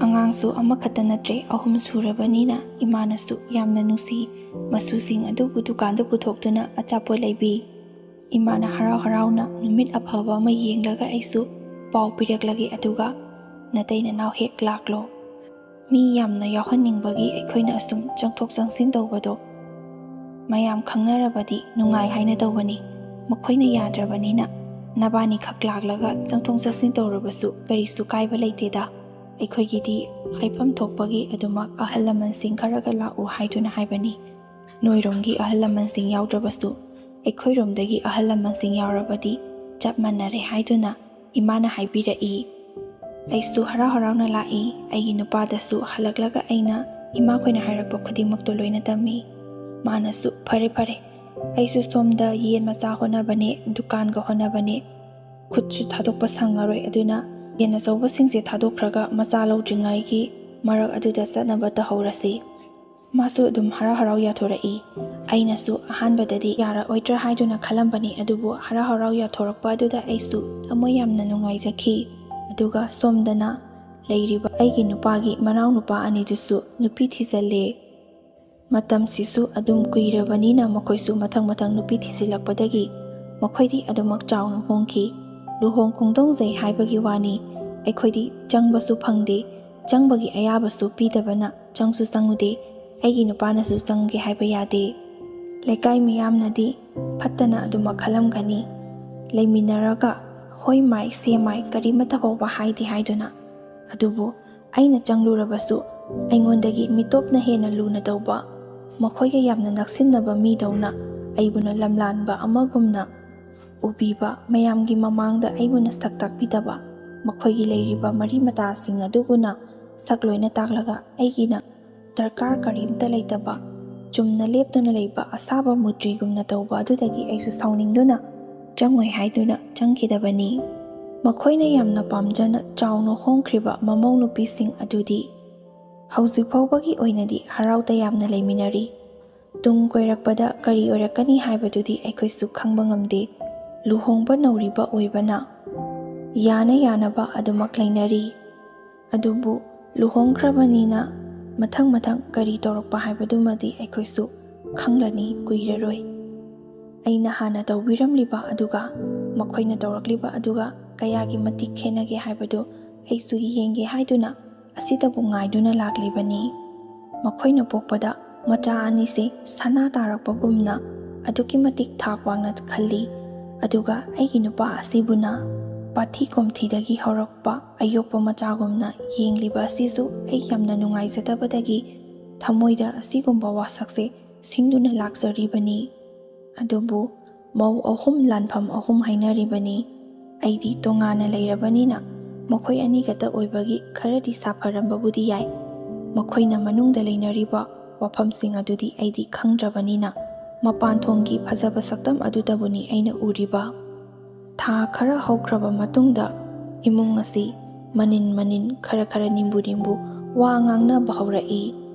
ꯑꯉꯥꯡꯁꯨ ꯑꯃꯈꯛꯇ ꯅꯠꯇ꯭ꯔꯦ, ꯑꯍꯨꯝ ꯁꯨꯔꯕꯅꯤꯅ ꯏꯃꯥꯅꯁꯨ ꯌꯥꯝꯅ ꯅꯨꯡꯁꯤ꯫ ꯃꯁꯨꯁꯤꯡ ꯑꯗꯨꯕꯨ ꯗꯨꯀꯥꯟꯗ ꯄꯨꯊꯣꯛꯇꯨꯅ ꯑꯆꯥꯄꯣꯠ ꯂꯩꯕꯤ꯫ ꯏꯃꯥꯅ ꯍꯔꯥꯎ ꯍꯔꯥꯎꯅ ꯅꯨꯃꯤꯠ ꯑꯐꯕ ꯑꯃ ꯌꯦꯡꯂꯒ ꯑꯩꯁꯨ ꯄꯥꯎ ꯄꯤꯔꯛꯂꯒꯦ, ꯑꯗꯨꯒ ꯅꯇꯩ ꯅꯅꯥꯎ ꯍꯦꯛ ꯂꯥꯛꯂꯣ꯫ ꯃꯤ ꯌꯥꯝꯅ ꯌꯥꯎꯍꯟꯅꯤꯡꯕꯒꯤ ꯑꯩꯈꯣꯏꯅ ꯑꯁꯨꯝ ꯆꯪꯊꯣꯛ ꯆꯪꯁꯤꯟ ꯇꯧꯕꯗꯣ ꯃꯌꯥꯝ ꯈꯪꯅꯔꯕꯗꯤ ꯅꯨꯡꯉꯥꯏ ꯍꯥꯏꯅ ꯇꯧꯕꯅꯤ꯫ ꯃꯈꯣꯏꯅ ꯌꯥꯗ꯭ꯔꯕꯅꯤꯅ ꯅꯕꯥꯅꯤꯈꯛ ꯂꯥꯛꯂꯒ ꯆꯪꯊꯣꯛ ꯆꯪꯁꯤꯟ ꯇꯧꯔꯕꯁꯨ ꯀꯔꯤꯁꯨ ꯀꯥꯏꯕ ꯂꯩꯇꯦꯗ꯫ ꯑꯩꯈꯣꯏꯒꯤꯗꯤ ꯍꯥꯏꯐꯝ ꯊꯣꯛꯄꯒꯤ ꯑꯗꯨꯃꯛ ꯑꯍꯜ ꯂꯃꯟꯁꯤꯡ ꯈꯔꯒ ꯂꯥꯛꯎ ꯍꯥꯏꯗꯨꯅ ꯍꯥꯏꯕꯅꯤ꯫ ꯅꯣꯏꯔꯣꯝꯒꯤ ꯑꯍꯜ ꯂꯃꯟꯁꯤꯡ ꯌꯥꯎꯗ꯭ꯔꯕꯁꯨ ꯑꯩꯈꯣꯏꯔꯣꯝꯗꯒꯤ ꯑꯍꯜ ꯂꯃꯟꯁꯤꯡ ꯌꯥꯎꯔꯕꯗꯤ ꯆꯞ ꯃꯥꯟꯅꯔꯦ ꯍꯥꯏꯗꯨꯅ ꯏꯃꯥꯅ ꯍꯥꯏꯕꯤꯔꯛꯏ꯫ ꯑꯩꯁꯨ ꯍꯔꯥꯎ ꯍꯔꯥꯎꯅ ꯂꯥꯛꯏ꯫ ꯑꯩꯒꯤ ꯅꯨꯄꯥꯗꯁꯨ ꯍꯜꯂꯛꯂꯒ ꯑꯩꯅ ꯏꯃꯥꯈꯣꯏꯅ ꯍꯥꯏꯔꯛꯄ ꯈꯨꯗꯤꯡꯃꯛꯇꯣ ꯂꯣꯏꯅ ꯇꯝꯃꯤ꯫ ꯃꯥꯅꯁꯨ, "ꯐꯔꯦ ꯐꯔꯦ, ꯑꯩꯁꯨ ꯁꯣꯝꯗ ꯌꯦꯟ ꯃꯆꯥ ꯍꯣꯠꯅꯕꯅꯦ, ꯗꯨꯀꯥꯟꯒ ꯍꯣꯠꯅꯕꯅꯦ, ꯈꯨꯠꯁꯨ ꯊꯥꯗꯣꯛꯄ ꯁꯪꯉꯔꯣꯏ, ꯑꯗꯨꯅ ꯌꯦꯟ ꯑꯆꯧꯕꯁꯤꯡꯁꯦ ꯊꯥꯗꯣꯛꯈ꯭ꯔꯒ ꯃꯆꯥ ꯂꯧꯗ꯭ꯔꯤꯉꯩꯒꯤ ꯃꯔꯛ ꯑꯗꯨꯗ ꯆꯠꯅꯕ ꯇꯧꯍꯧꯔꯁꯤ"꯫ ꯃꯥꯁꯨ ꯑꯗꯨꯝ ꯍꯔꯥꯎ ꯍꯔꯥꯎ ꯌꯥꯊꯣꯔꯛꯏ꯫ ꯑꯩꯅꯁꯨ ꯑꯍꯥꯟꯕꯗꯗꯤ ꯌꯥꯔꯛꯑꯣꯏꯗ꯭ꯔꯥ ꯍꯥꯏꯗꯨꯅ ꯈꯜꯂꯝꯕꯅꯤ, ꯑꯗꯨꯕꯨ ꯍꯔꯥꯎ ꯍꯔꯥꯎ ꯌꯥꯊꯣꯔꯛꯄ ꯑꯗꯨꯗ ꯑꯩꯁꯨ ꯊꯃꯣꯏ ꯌꯥꯝꯅ ꯅꯨꯡꯉꯥꯏꯖꯈꯤ꯫ ꯑꯗꯨꯒ ꯁꯣꯝꯗꯅ ꯂꯩꯔꯤꯕ ꯑꯩꯒꯤ ꯅꯨꯄꯥꯒꯤ ꯃꯅꯥꯎꯅꯨꯄꯥ ꯑꯅꯤꯗꯨꯁꯨ ꯅꯨꯄꯤ ꯊꯤꯖꯜꯂꯦ꯫ ꯃꯇꯝꯁꯤꯁꯨ ꯑꯗꯨꯝ ꯀꯨꯏꯔꯕꯅꯤꯅ ꯃꯈꯣꯏꯁꯨ ꯃꯊꯪ ꯃꯊꯪ ꯅꯨꯄꯤ ꯊꯤꯖꯤꯜꯂꯛꯄꯗꯒꯤ ꯃꯈꯣꯏꯗꯤ ꯑꯗꯨꯃꯛ ꯆꯥꯎꯅ ꯍꯣꯡꯈꯤ꯫ ꯂꯨꯍꯣꯡ ꯈꯣꯡꯗꯣꯡꯖꯩ ꯍꯥꯏꯕꯒꯤ ꯋꯥꯅꯤ, ꯑꯩꯈꯣꯏꯗꯤ ꯆꯪꯕꯁꯨ ꯐꯪꯗꯦ, ꯆꯪꯕꯒꯤ ꯑꯌꯥꯕꯁꯨ ꯄꯤꯗꯕꯅ ꯆꯪꯁꯨ ꯆꯪꯉꯨꯗꯦ꯫ ꯑꯩꯒꯤ ꯅꯨꯄꯥꯅꯁꯨ ꯆꯪꯒꯦ ꯍꯥꯏꯕ ꯌꯥꯗꯦ꯫ ꯂꯩꯀꯥꯏ ꯃꯤꯌꯥꯝꯅꯗꯤ ꯐꯠꯇꯅ ꯑꯗꯨꯃꯛ ꯈꯜꯂꯝꯒꯅꯤ꯫ ꯂꯩꯃꯤꯟꯅꯔꯒ ꯍꯣꯏ ꯃꯥꯏ ꯁꯦ ꯃꯥꯏ ꯀꯔꯤꯃꯠꯇ ꯐꯥꯎꯕ ꯍꯥꯏꯗꯦ ꯍꯥꯏꯗꯨꯅ꯫ ꯑꯗꯨꯕꯨ ꯑꯩꯅ ꯆꯪꯂꯨꯔꯕꯁꯨ ꯑꯩꯉꯣꯟꯗꯒꯤ ꯃꯤꯇꯣꯞꯅ ꯍꯦꯟꯅ ꯂꯨꯅ ꯇꯧꯕ, ꯃꯈꯣꯏꯒ ꯌꯥꯝꯅ ꯅꯛꯁꯤꯟꯅꯕ ꯃꯤꯗꯧꯅ ꯑꯩꯕꯨꯅ ꯂꯝꯂꯥꯟꯕ ꯑꯃꯒꯨꯝꯅ ꯎꯕꯤꯕ, ꯃꯌꯥꯝꯒꯤ ꯃꯃꯥꯡꯗ ꯑꯩꯕꯨꯅ ꯁꯛ ꯇꯥꯛꯄꯤꯗꯕ, ꯃꯈꯣꯏꯒꯤ ꯂꯩꯔꯤꯕ ꯃꯔꯤ ꯃꯇꯥꯁꯤꯡ ꯑꯗꯨꯕꯨꯅ ꯁꯛ ꯂꯣꯏꯅ ꯇꯥꯛꯂꯒ ꯑꯩꯒꯤꯅ ꯗꯔꯀꯥꯔ ꯀꯔꯤꯝꯇ ꯂꯩꯇꯕ, ꯆꯨꯝꯅ ꯂꯦꯞꯇꯨꯅ ꯂꯩꯕ ꯑꯁꯥꯕ ꯃꯨꯇ꯭ꯔꯤꯒꯨꯝꯅ ꯇꯧꯕ ꯑꯗꯨꯗꯒꯤ ꯑꯩꯁꯨ ꯁꯥꯎꯅꯤꯡꯗꯨꯅ ꯆꯪꯉꯣꯏ ꯍꯥꯏꯗꯨꯅ ꯆꯪꯈꯤꯗꯕꯅꯤ꯫ ꯃꯈꯣꯏꯅ ꯌꯥꯝꯅ ꯄꯥꯝꯖꯅ ꯆꯥꯎꯅ ꯍꯣꯡꯈ꯭ꯔꯤꯕ ꯃꯃꯧ ꯅꯨꯄꯤꯁꯤꯡ ꯑꯗꯨꯗꯤ ꯍꯧꯖꯤꯛ ꯐꯥꯎꯕꯒꯤ ꯑꯣꯏꯅꯗꯤ ꯍꯔꯥꯎ ꯇꯌꯥꯝꯅ ꯂꯩꯃꯤꯟꯅꯔꯤ꯫ ꯇꯨꯡ ꯀꯣꯏꯔꯛꯄꯗ ꯀꯔꯤ ꯑꯣꯏꯔꯛꯀꯅꯤ ꯍꯥꯏꯕꯗꯨꯗꯤ ꯑꯩꯈꯣꯏꯁꯨ ꯈꯪꯕ ꯉꯝꯗꯦ꯫ ꯂꯨꯍꯣꯡꯕ ꯅꯧꯔꯤꯕ ꯑꯣꯏꯕꯅ ꯌꯥꯅ ꯌꯥꯅꯕ ꯑꯗꯨꯃꯛ ꯂꯩꯅꯔꯤ꯫ ꯑꯗꯨꯕꯨ ꯂꯨꯍꯣꯡꯈ꯭ꯔꯕꯅꯤꯅ ꯃꯊꯪ ꯃꯊꯪ ꯀꯔꯤ ꯇꯧꯔꯛꯄ ꯍꯥꯏꯕꯗꯨꯃꯗꯤ ꯑꯩꯈꯣꯏꯁꯨ ꯈꯪꯂꯅꯤ ꯀꯨꯏꯔꯔꯣꯏ꯫ ꯑꯩꯅ ꯍꯥꯟꯅ ꯇꯧꯕꯤꯔꯝꯂꯤꯕ ꯑꯗꯨꯒ ꯃꯈꯣꯏꯅ ꯇꯧꯔꯛꯂꯤꯕ ꯑꯗꯨꯒ ꯀꯌꯥꯒꯤ ꯃꯇꯤꯛ ꯈꯦꯠꯅꯒꯦ ꯍꯥꯏꯕꯗꯨ ꯑꯩꯁꯨ ꯌꯦꯡꯒꯦ ꯍꯥꯏꯗꯨꯅ ꯑꯁꯤꯗꯕꯨ ꯉꯥꯏꯗꯨꯅ ꯂꯥꯛꯂꯤꯕꯅꯤ꯫ ꯃꯈꯣꯏꯅ ꯄꯣꯛꯄꯗ ꯃꯆꯥ ꯑꯅꯤꯁꯦ ꯁꯅꯥ ꯇꯥꯔꯛꯄꯒꯨꯝꯅ ꯑꯗꯨꯛꯀꯤ ꯃꯇꯤꯛ ꯊꯥꯛ ꯋꯥꯡꯅ ꯈꯜꯂꯤ꯫ ꯑꯗꯨꯒ ꯑꯩꯒꯤ ꯅꯨꯄꯥ ꯑꯁꯤꯕꯨꯅ ꯄꯥꯊꯤ ꯀꯣꯝꯊꯤꯗꯒꯤ ꯍꯧꯔꯛꯄ ꯑꯌꯣꯛꯄ ꯃꯆꯥꯒꯨꯝꯅ ꯌꯦꯡꯂꯤꯕ ꯑꯁꯤꯁꯨ ꯑꯩ ꯌꯥꯝꯅ ꯅꯨꯡꯉꯥꯏꯖꯗꯕꯗꯒꯤ ꯊꯃꯣꯏꯗ ꯑꯁꯤꯒꯨꯝꯕ ꯋꯥꯁꯛꯁꯦ ꯁꯤꯡꯗꯨꯅ ꯂꯥꯛꯆꯔꯤꯕꯅꯤ꯫ ꯑꯗꯨꯕꯨ ꯃꯧ ꯑꯍꯨꯝ ꯂꯥꯟꯐꯝ ꯑꯍꯨꯝ ꯍꯥꯏꯅꯔꯤꯕꯅꯤ꯫ ꯑꯩꯗꯤ ꯇꯣꯉꯥꯟꯅ ꯂꯩꯔꯕꯅꯤꯅ ꯃꯈꯣꯏ ꯑꯅꯤꯈꯛꯇ ꯑꯣꯏꯕꯒꯤ ꯈꯔꯗꯤ ꯁꯥꯐꯔꯝꯕꯕꯨꯗꯤ ꯌꯥꯏ꯫ ꯃꯈꯣꯏꯅ ꯃꯅꯨꯡꯗ ꯂꯩꯅꯔꯤꯕ ꯋꯥꯐꯝꯁꯤꯡ ꯑꯗꯨꯗꯤ ꯑꯩꯗꯤ ꯈꯪꯗ꯭ꯔꯕꯅꯤꯅ ꯃꯄꯥꯟ ꯊꯣꯡꯒꯤ ꯐꯖꯕ ꯁꯛꯇꯝ ꯑꯗꯨꯇꯕꯨꯅꯤ ꯑꯩꯅ ꯎꯔꯤꯕ꯫ ꯊꯥ ꯈꯔ ꯍꯧꯈ꯭ꯔꯕ ꯃꯇꯨꯡꯗ ꯏꯃꯨꯡ ꯑꯁꯤ ꯃꯅꯤꯟ ꯃꯅꯤꯟ ꯈꯔ ꯈꯔ ꯅꯤꯝꯕꯨ ꯅꯤꯝꯕꯨ ꯋꯥ ꯉꯥꯡꯅꯕ ꯍꯧꯔꯛꯏ꯫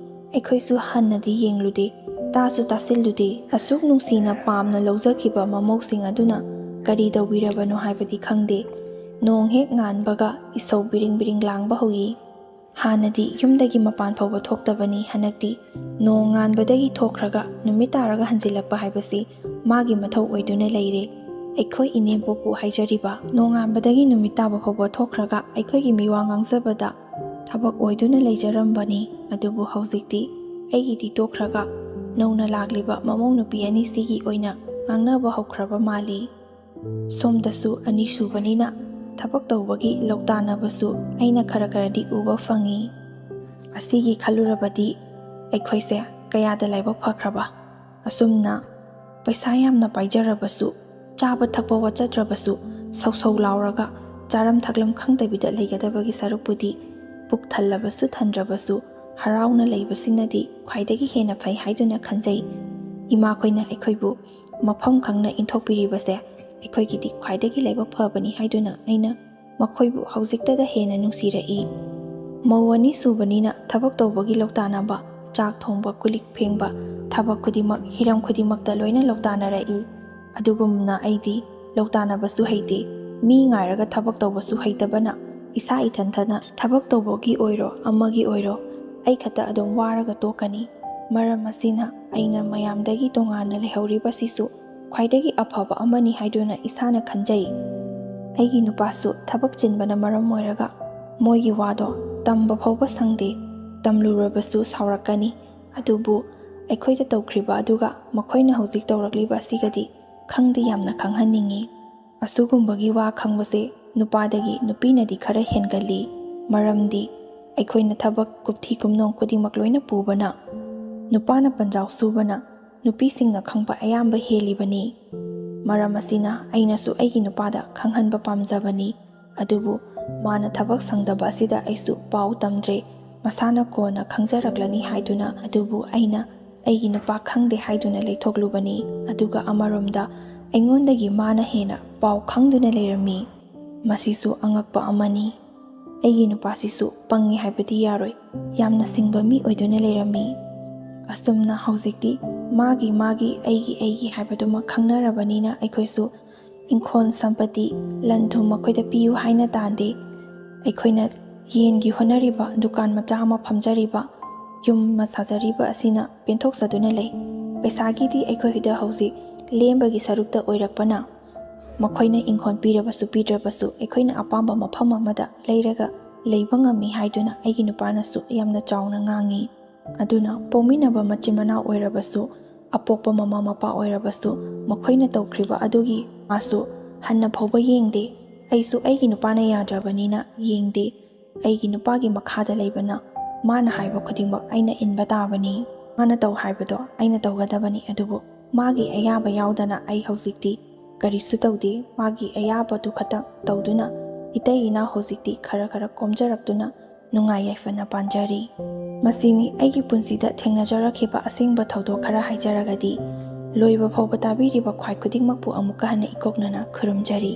ꯑꯩꯈꯣꯏꯁꯨ ꯍꯟꯅꯗꯤ ꯌꯦꯡꯂꯨꯗꯦ, ꯇꯥꯁꯨ ꯇꯥꯁꯤꯜꯂꯨꯗꯦ꯫ ꯑꯁꯨꯛ ꯅꯨꯡꯁꯤꯅ ꯄꯥꯝꯅ ꯂꯧꯖꯈꯤꯕ ꯃꯃꯧꯁꯤꯡ ꯑꯗꯨꯅ ꯀꯔꯤ ꯇꯧꯕꯤꯔꯕꯅꯣ ꯍꯥꯏꯕꯗꯤ ꯈꯪꯗꯦ꯫ ꯅꯣꯡ ꯍꯦꯛ ꯉꯥꯟꯕꯒ ꯏꯁꯧ ꯕꯤꯔꯤꯡ ꯕꯤꯔꯤꯡ ꯂꯥꯡꯕ ꯍꯧꯏ꯫ ꯍꯥꯟꯅꯗꯤ ꯌꯨꯝꯗꯒꯤ ꯃꯄꯥꯟ ꯐꯥꯎꯕ ꯊꯣꯛꯇꯕꯅꯤ, ꯍꯟꯗꯛꯇꯤ ꯅꯣꯡ ꯉꯥꯟꯕꯗꯒꯤ ꯊꯣꯛꯈ꯭ꯔꯒ ꯅꯨꯃꯤꯠ ꯇꯥꯔꯒ ꯍꯟꯖꯤꯜꯂꯛꯄ ꯍꯥꯏꯕꯁꯤ ꯃꯥꯒꯤ ꯃꯊꯧ ꯑꯣꯏꯗꯨꯅ ꯂꯩꯔꯦ꯫ ꯑꯩꯈꯣꯏ ꯏꯅꯦꯝꯕꯣꯛꯄꯨ ꯍꯥꯏꯖꯔꯤꯕ, ꯅꯣꯡꯉꯥꯟꯕꯗꯒꯤ ꯅꯨꯃꯤꯠ ꯇꯥꯕ ꯐꯥꯎꯕ ꯊꯣꯛꯈ꯭ꯔꯒ ꯑꯩꯈꯣꯏꯒꯤ ꯃꯤꯋꯥ ꯉꯥꯡꯖꯕꯗ ꯊꯕꯛ ꯑꯣꯏꯗꯨꯅ ꯂꯩꯖꯔꯝꯕꯅꯤ꯫ ꯑꯗꯨꯕꯨ ꯍꯧꯖꯤꯛꯇꯤ ꯑꯩꯒꯤꯗꯤ ꯇꯣꯛꯈ꯭ꯔꯒ ꯅꯧꯅ ꯂꯥꯛꯂꯤꯕ ꯃꯃꯧ ꯅꯨꯄꯤ ꯑꯅꯤꯁꯤꯒꯤ ꯑꯣꯏꯅ ꯉꯥꯡꯅꯕ ꯍꯧꯈ꯭ꯔꯕ ꯃꯥꯜꯂꯤ꯫ ꯁꯣꯝꯗꯁꯨ ꯑꯅꯤꯁꯨꯕꯅꯤꯅ ꯊꯕꯛ ꯇꯧꯕꯒꯤ ꯂꯧꯇꯥꯅꯕꯁꯨ ꯑꯩꯅ ꯈꯔ ꯈꯔꯗꯤ ꯎꯕ ꯐꯪꯉꯤ꯫ ꯑꯁꯤꯒꯤ ꯈꯜꯂꯨꯔꯕꯗꯤ ꯑꯩꯈꯣꯏꯁꯦ ꯀꯌꯥꯗ ꯂꯥꯏꯕꯛ ꯐꯈ꯭ꯔꯕ꯫ ꯑꯁꯨꯝꯅ ꯄꯩꯁꯥ ꯌꯥꯝꯅ ꯄꯥꯏꯖꯔꯕꯁꯨ, ꯆꯥꯕ ꯊꯛꯄ ꯋꯥꯠꯆꯗ꯭ꯔꯕꯁꯨ, ꯁꯧ ꯁꯧ ꯂꯥꯎꯔꯒ ꯆꯥꯔꯝ ꯊꯛꯂꯝ ꯈꯪꯗꯕꯤꯗ ꯂꯩꯒꯗꯕꯒꯤ ꯁꯔꯨꯛꯄꯨꯗꯤ ꯄꯨꯛ ꯊꯜꯂꯕꯁꯨ ꯊꯟꯗ꯭ꯔꯕꯁꯨ ꯍꯔꯥꯎꯅ ꯂꯩꯕꯁꯤꯅꯗꯤ ꯈ꯭ꯋꯥꯏꯗꯒꯤ ꯍꯦꯟꯅ ꯐꯩ ꯍꯥꯏꯗꯨꯅ ꯈꯟꯖꯩ꯫ ꯏꯃꯥꯈꯣꯏꯅ ꯑꯩꯈꯣꯏꯕꯨ ꯃꯐꯝ ꯈꯪꯅ ꯏꯟꯊꯣꯛꯄꯤꯔꯤꯕꯁꯦ ꯑꯩꯈꯣꯏꯒꯤꯗꯤ ꯈ꯭ꯋꯥꯏꯗꯒꯤ ꯂꯥꯏꯕꯛ ꯐꯕꯅꯤ ꯍꯥꯏꯗꯨꯅ ꯑꯩꯅ ꯃꯈꯣꯏꯕꯨ ꯍꯧꯖꯤꯛꯇꯗ ꯍꯦꯟꯅ ꯅꯨꯡꯁꯤꯔꯛꯏ꯫ ꯃꯧ ꯑꯅꯤ ꯁꯨꯕꯅꯤꯅ ꯊꯕꯛ ꯇꯧꯕꯒꯤ ꯂꯧꯇꯥꯅꯕ, ꯆꯥꯛ ꯊꯣꯡꯕ, ꯀꯨꯂꯤꯛ ꯐꯦꯡꯕ, ꯊꯕꯛ ꯈꯨꯗꯤꯡꯃꯛ, ꯍꯤꯔꯝ ꯈꯨꯗꯤꯡꯃꯛꯇ ꯂꯣꯏꯅ ꯂꯧꯇꯥꯅꯔꯛꯏ꯫ ꯑꯗꯨꯒꯨꯝꯅ ꯑꯩꯗꯤ ꯂꯧꯇꯥꯅꯕꯁꯨ ꯍꯩꯇꯦ꯫ ꯃꯤ ꯉꯥꯏꯔꯒ ꯊꯕꯛ ꯇꯧꯕꯁꯨ ꯍꯩꯇꯕꯅ ꯏꯁꯥ ꯏꯊꯟꯇꯅ ꯊꯕꯛ ꯇꯧꯕꯒꯤ ꯑꯣꯏꯔꯣ ꯑꯃꯒꯤ ꯑꯣꯏꯔꯣ ꯑꯩ ꯈꯛꯇ ꯑꯗꯨꯝ ꯋꯥꯔꯒ ꯇꯣꯛꯀꯅꯤ꯫ ꯃꯔꯝ ꯑꯁꯤꯅ ꯑꯩꯅ ꯃꯌꯥꯝꯗꯒꯤ ꯇꯣꯉꯥꯟꯅ ꯂꯩꯍꯧꯔꯤꯕꯁꯤꯁꯨ ꯈ꯭ꯋꯥꯏꯗꯒꯤ ꯑꯐꯕ ꯑꯃꯅꯤ ꯍꯥꯏꯗꯨꯅ ꯏꯁꯥꯅ ꯈꯟꯖꯩ꯫ ꯑꯩꯒꯤ ꯅꯨꯄꯥꯁꯨ ꯊꯕꯛ ꯆꯤꯟꯕꯅ ꯃꯔꯝ ꯑꯣꯏꯔꯒ ꯃꯣꯏꯒꯤ ꯋꯥꯗꯣ ꯇꯝꯕ ꯐꯥꯎꯕ ꯁꯪꯗꯦ꯫ ꯇꯝꯂꯨꯔꯕꯁꯨ ꯁꯥꯎꯔꯛꯀꯅꯤ꯫ ꯑꯗꯨꯕꯨ ꯑꯩꯈꯣꯏꯗ ꯇꯧꯈ꯭ꯔꯤꯕ ꯑꯗꯨꯒ ꯃꯈꯣꯏꯅ ꯍꯧꯖꯤꯛ ꯇꯧꯔꯛꯂꯤꯕ ꯑꯁꯤꯒꯗꯤ ꯈꯪꯗꯤ ꯌꯥꯝꯅ ꯈꯪꯍꯟꯅꯤꯡꯏ꯫ ꯑꯁꯤꯒꯨꯝꯕꯒꯤ ꯋꯥ ꯈꯪꯕꯁꯦ ꯅꯨꯄꯥꯗꯒꯤ ꯅꯨꯄꯤꯅꯗꯤ ꯈꯔ ꯍꯦꯟꯒꯜꯂꯤ꯫ ꯃꯔꯝꯗꯤ ꯑꯩꯈꯣꯏꯅ ꯊꯕꯛ ꯀꯨꯞꯊꯤ ꯀꯨꯞꯅꯣꯡ ꯈꯨꯗꯤꯡꯃꯛ ꯂꯣꯏꯅ ꯄꯨꯕꯅ, ꯅꯨꯄꯥꯅ ꯄꯟꯖꯥꯎ ꯁꯨꯕꯅ ꯅꯨꯄꯤꯁꯤꯡꯅ ꯈꯪꯕ ꯑꯌꯥꯝꯕ ꯍꯦꯜꯂꯤꯕꯅꯤ꯫ ꯃꯔꯝ ꯑꯁꯤꯅ ꯑꯩꯅꯁꯨ ꯑꯩꯒꯤ ꯅꯨꯄꯥꯗ ꯈꯪꯍꯟꯕ ꯄꯥꯝꯖꯕꯅꯤ꯫ ꯑꯗꯨꯕꯨ ꯃꯥꯅ ꯊꯕꯛ ꯁꯪꯗꯕ ꯑꯁꯤꯗ ꯑꯩꯁꯨ ꯄꯥꯎ ꯇꯝꯗ꯭ꯔꯦ꯫ ꯃꯁꯥꯅ ꯀꯣꯟꯅ ꯈꯪꯖꯔꯛꯂꯅꯤ ꯍꯥꯏꯗꯨꯅ, ꯑꯗꯨꯕꯨ ꯑꯩꯅ ꯑꯩꯒꯤ ꯅꯨꯄꯥ ꯈꯪꯗꯦ ꯍꯥꯏꯗꯨꯅ ꯂꯩꯊꯣꯛꯂꯨꯕꯅꯤ꯫ ꯑꯗꯨꯒ ꯑꯃꯔꯣꯝꯗ ꯑꯩꯉꯣꯟꯗꯒꯤ ꯃꯥꯅ ꯍꯦꯟꯅ ꯄꯥꯎ ꯈꯪꯗꯨꯅ ꯂꯩꯔꯝꯃꯤ꯫ ꯃꯁꯤꯁꯨ ꯑꯉꯛꯄ ꯑꯃꯅꯤ꯫ ꯑꯩꯒꯤ ꯅꯨꯄꯥꯁꯤꯁꯨ ꯄꯪꯉꯤ ꯍꯥꯏꯕꯗꯤ ꯌꯥꯔꯣꯏ, ꯌꯥꯝꯅ ꯁꯤꯡꯕ ꯃꯤ ꯑꯣꯏꯗꯨꯅ ꯂꯩꯔꯝꯃꯤ꯫ ꯑꯁꯨꯝꯅ ꯍꯧꯖꯤꯛꯇꯤ ꯃꯥꯒꯤ ꯃꯥꯒꯤ, ꯑꯩꯒꯤ ꯑꯩꯒꯤ ꯍꯥꯏꯕꯗꯨꯃꯛ ꯈꯪꯅꯔꯕꯅꯤꯅ ꯑꯩꯈꯣꯏꯁꯨ ꯏꯪꯈꯣꯜ ꯁꯝꯄꯇꯤ, ꯂꯟ ꯊꯨꯝ ꯃꯈꯣꯏꯗ ꯄꯤꯌꯨ ꯍꯥꯏꯅ ꯇꯥꯟꯗꯦ꯫ ꯑꯩꯈꯣꯏꯅ ꯌꯦꯟꯒꯤ ꯍꯣꯠꯅꯔꯤꯕ, ꯗꯨꯀꯥꯟ ꯃꯆꯥ ꯑꯃ ꯐꯝꯖꯔꯤꯕ, ꯌꯨꯝ ꯑꯃ ꯁꯥꯖꯔꯤꯕ ꯑꯁꯤꯅ ꯄꯦꯟꯊꯣꯛꯆꯗꯨꯅ ꯂꯩ꯫ ꯄꯩꯁꯥꯒꯤꯗꯤ ꯑꯩꯈꯣꯏꯗ ꯍꯧꯖꯤꯛ ꯂꯦꯝꯕꯒꯤ ꯁꯔꯨꯛꯇ ꯑꯣꯏꯔꯛꯄꯅ ꯃꯈꯣꯏꯅ ꯏꯪꯈꯣꯜ ꯄꯤꯔꯕꯁꯨ ꯄꯤꯗ꯭ꯔꯕꯁꯨ ꯑꯩꯈꯣꯏꯅ ꯑꯄꯥꯝꯕ ꯃꯐꯝ ꯑꯃꯗ ꯂꯩꯔꯒ ꯂꯩꯕ ꯉꯝꯃꯤ ꯍꯥꯏꯗꯨꯅ ꯑꯩꯒꯤ ꯅꯨꯄꯥꯅꯁꯨ ꯌꯥꯝꯅ ꯆꯥꯎꯅ ꯉꯥꯡꯉꯤ꯫ ꯑꯗꯨꯅ ꯄꯣꯛꯃꯤꯟꯅꯕ ꯃꯆꯤꯟ ꯃꯅꯥꯎ ꯑꯣꯏꯔꯕꯁꯨ, ꯑꯄꯣꯛꯄ ꯃꯃꯥ ꯃꯄꯥ ꯑꯣꯏꯔꯕꯁꯨ, ꯃꯈꯣꯏꯅ ꯇꯧꯈ꯭ꯔꯤꯕ ꯑꯗꯨꯒꯤ ꯃꯥꯁꯨ ꯍꯟꯅ ꯐꯥꯎꯕ ꯌꯦꯡꯗꯦ꯫ ꯑꯩꯁꯨ ꯑꯩꯒꯤ ꯅꯨꯄꯥꯅ ꯌꯥꯗ꯭ꯔꯕꯅꯤꯅ ꯌꯦꯡꯗꯦ꯫ ꯑꯩꯒꯤ ꯅꯨꯄꯥꯒꯤ ꯃꯈꯥꯗ ꯂꯩꯕꯅ ꯃꯥꯅ ꯍꯥꯏꯕ ꯈꯨꯗꯤꯡꯃꯛ ꯑꯩꯅ ꯏꯟꯕ ꯇꯥꯕꯅꯤ꯫ ꯃꯥꯅ ꯇꯧ ꯍꯥꯏꯕꯗꯣ ꯑꯩꯅ ꯇꯧꯒꯗꯕꯅꯤ꯫ ꯑꯗꯨꯕꯨ ꯃꯥꯒꯤ ꯑꯌꯥꯕ ꯌꯥꯎꯗꯅ ꯑꯩ ꯍꯧꯖꯤꯛꯇꯤ ꯀꯔꯤꯁꯨ ꯇꯧꯗꯦ꯫ ꯃꯥꯒꯤ ꯑꯌꯥꯕꯗꯨ ꯈꯛꯇꯪ ꯇꯧꯗꯨꯅ ꯏꯇꯩ ꯏꯅꯥꯎ ꯍꯧꯖꯤꯛꯇꯤ ꯈꯔ ꯈꯔ ꯀꯣꯝꯖꯔꯛꯇꯨꯅ ꯅꯨꯡꯉꯥꯏ ꯌꯥꯏꯐꯅ ꯄꯥꯟꯖꯔꯤ꯫ ꯃꯁꯤꯅꯤ ꯑꯩꯒꯤ ꯄꯨꯟꯁꯤꯗ ꯊꯦꯡꯅꯖꯔꯛꯈꯤꯕ ꯑꯁꯦꯡꯕ ꯊꯧꯗꯣꯛ ꯈꯔ ꯍꯥꯏꯖꯔꯒꯗꯤ꯫ ꯂꯣꯏꯕ ꯐꯥꯎꯕ ꯇꯥꯕꯤꯔꯤꯕ ꯈ꯭ꯋꯥꯏ ꯈꯨꯗꯤꯡꯃꯛꯄꯨ ꯑꯃꯨꯛꯀ ꯍꯟꯅ ꯏꯀꯣꯛꯅꯅ ꯈꯨꯔꯨꯝꯖꯔꯤ꯫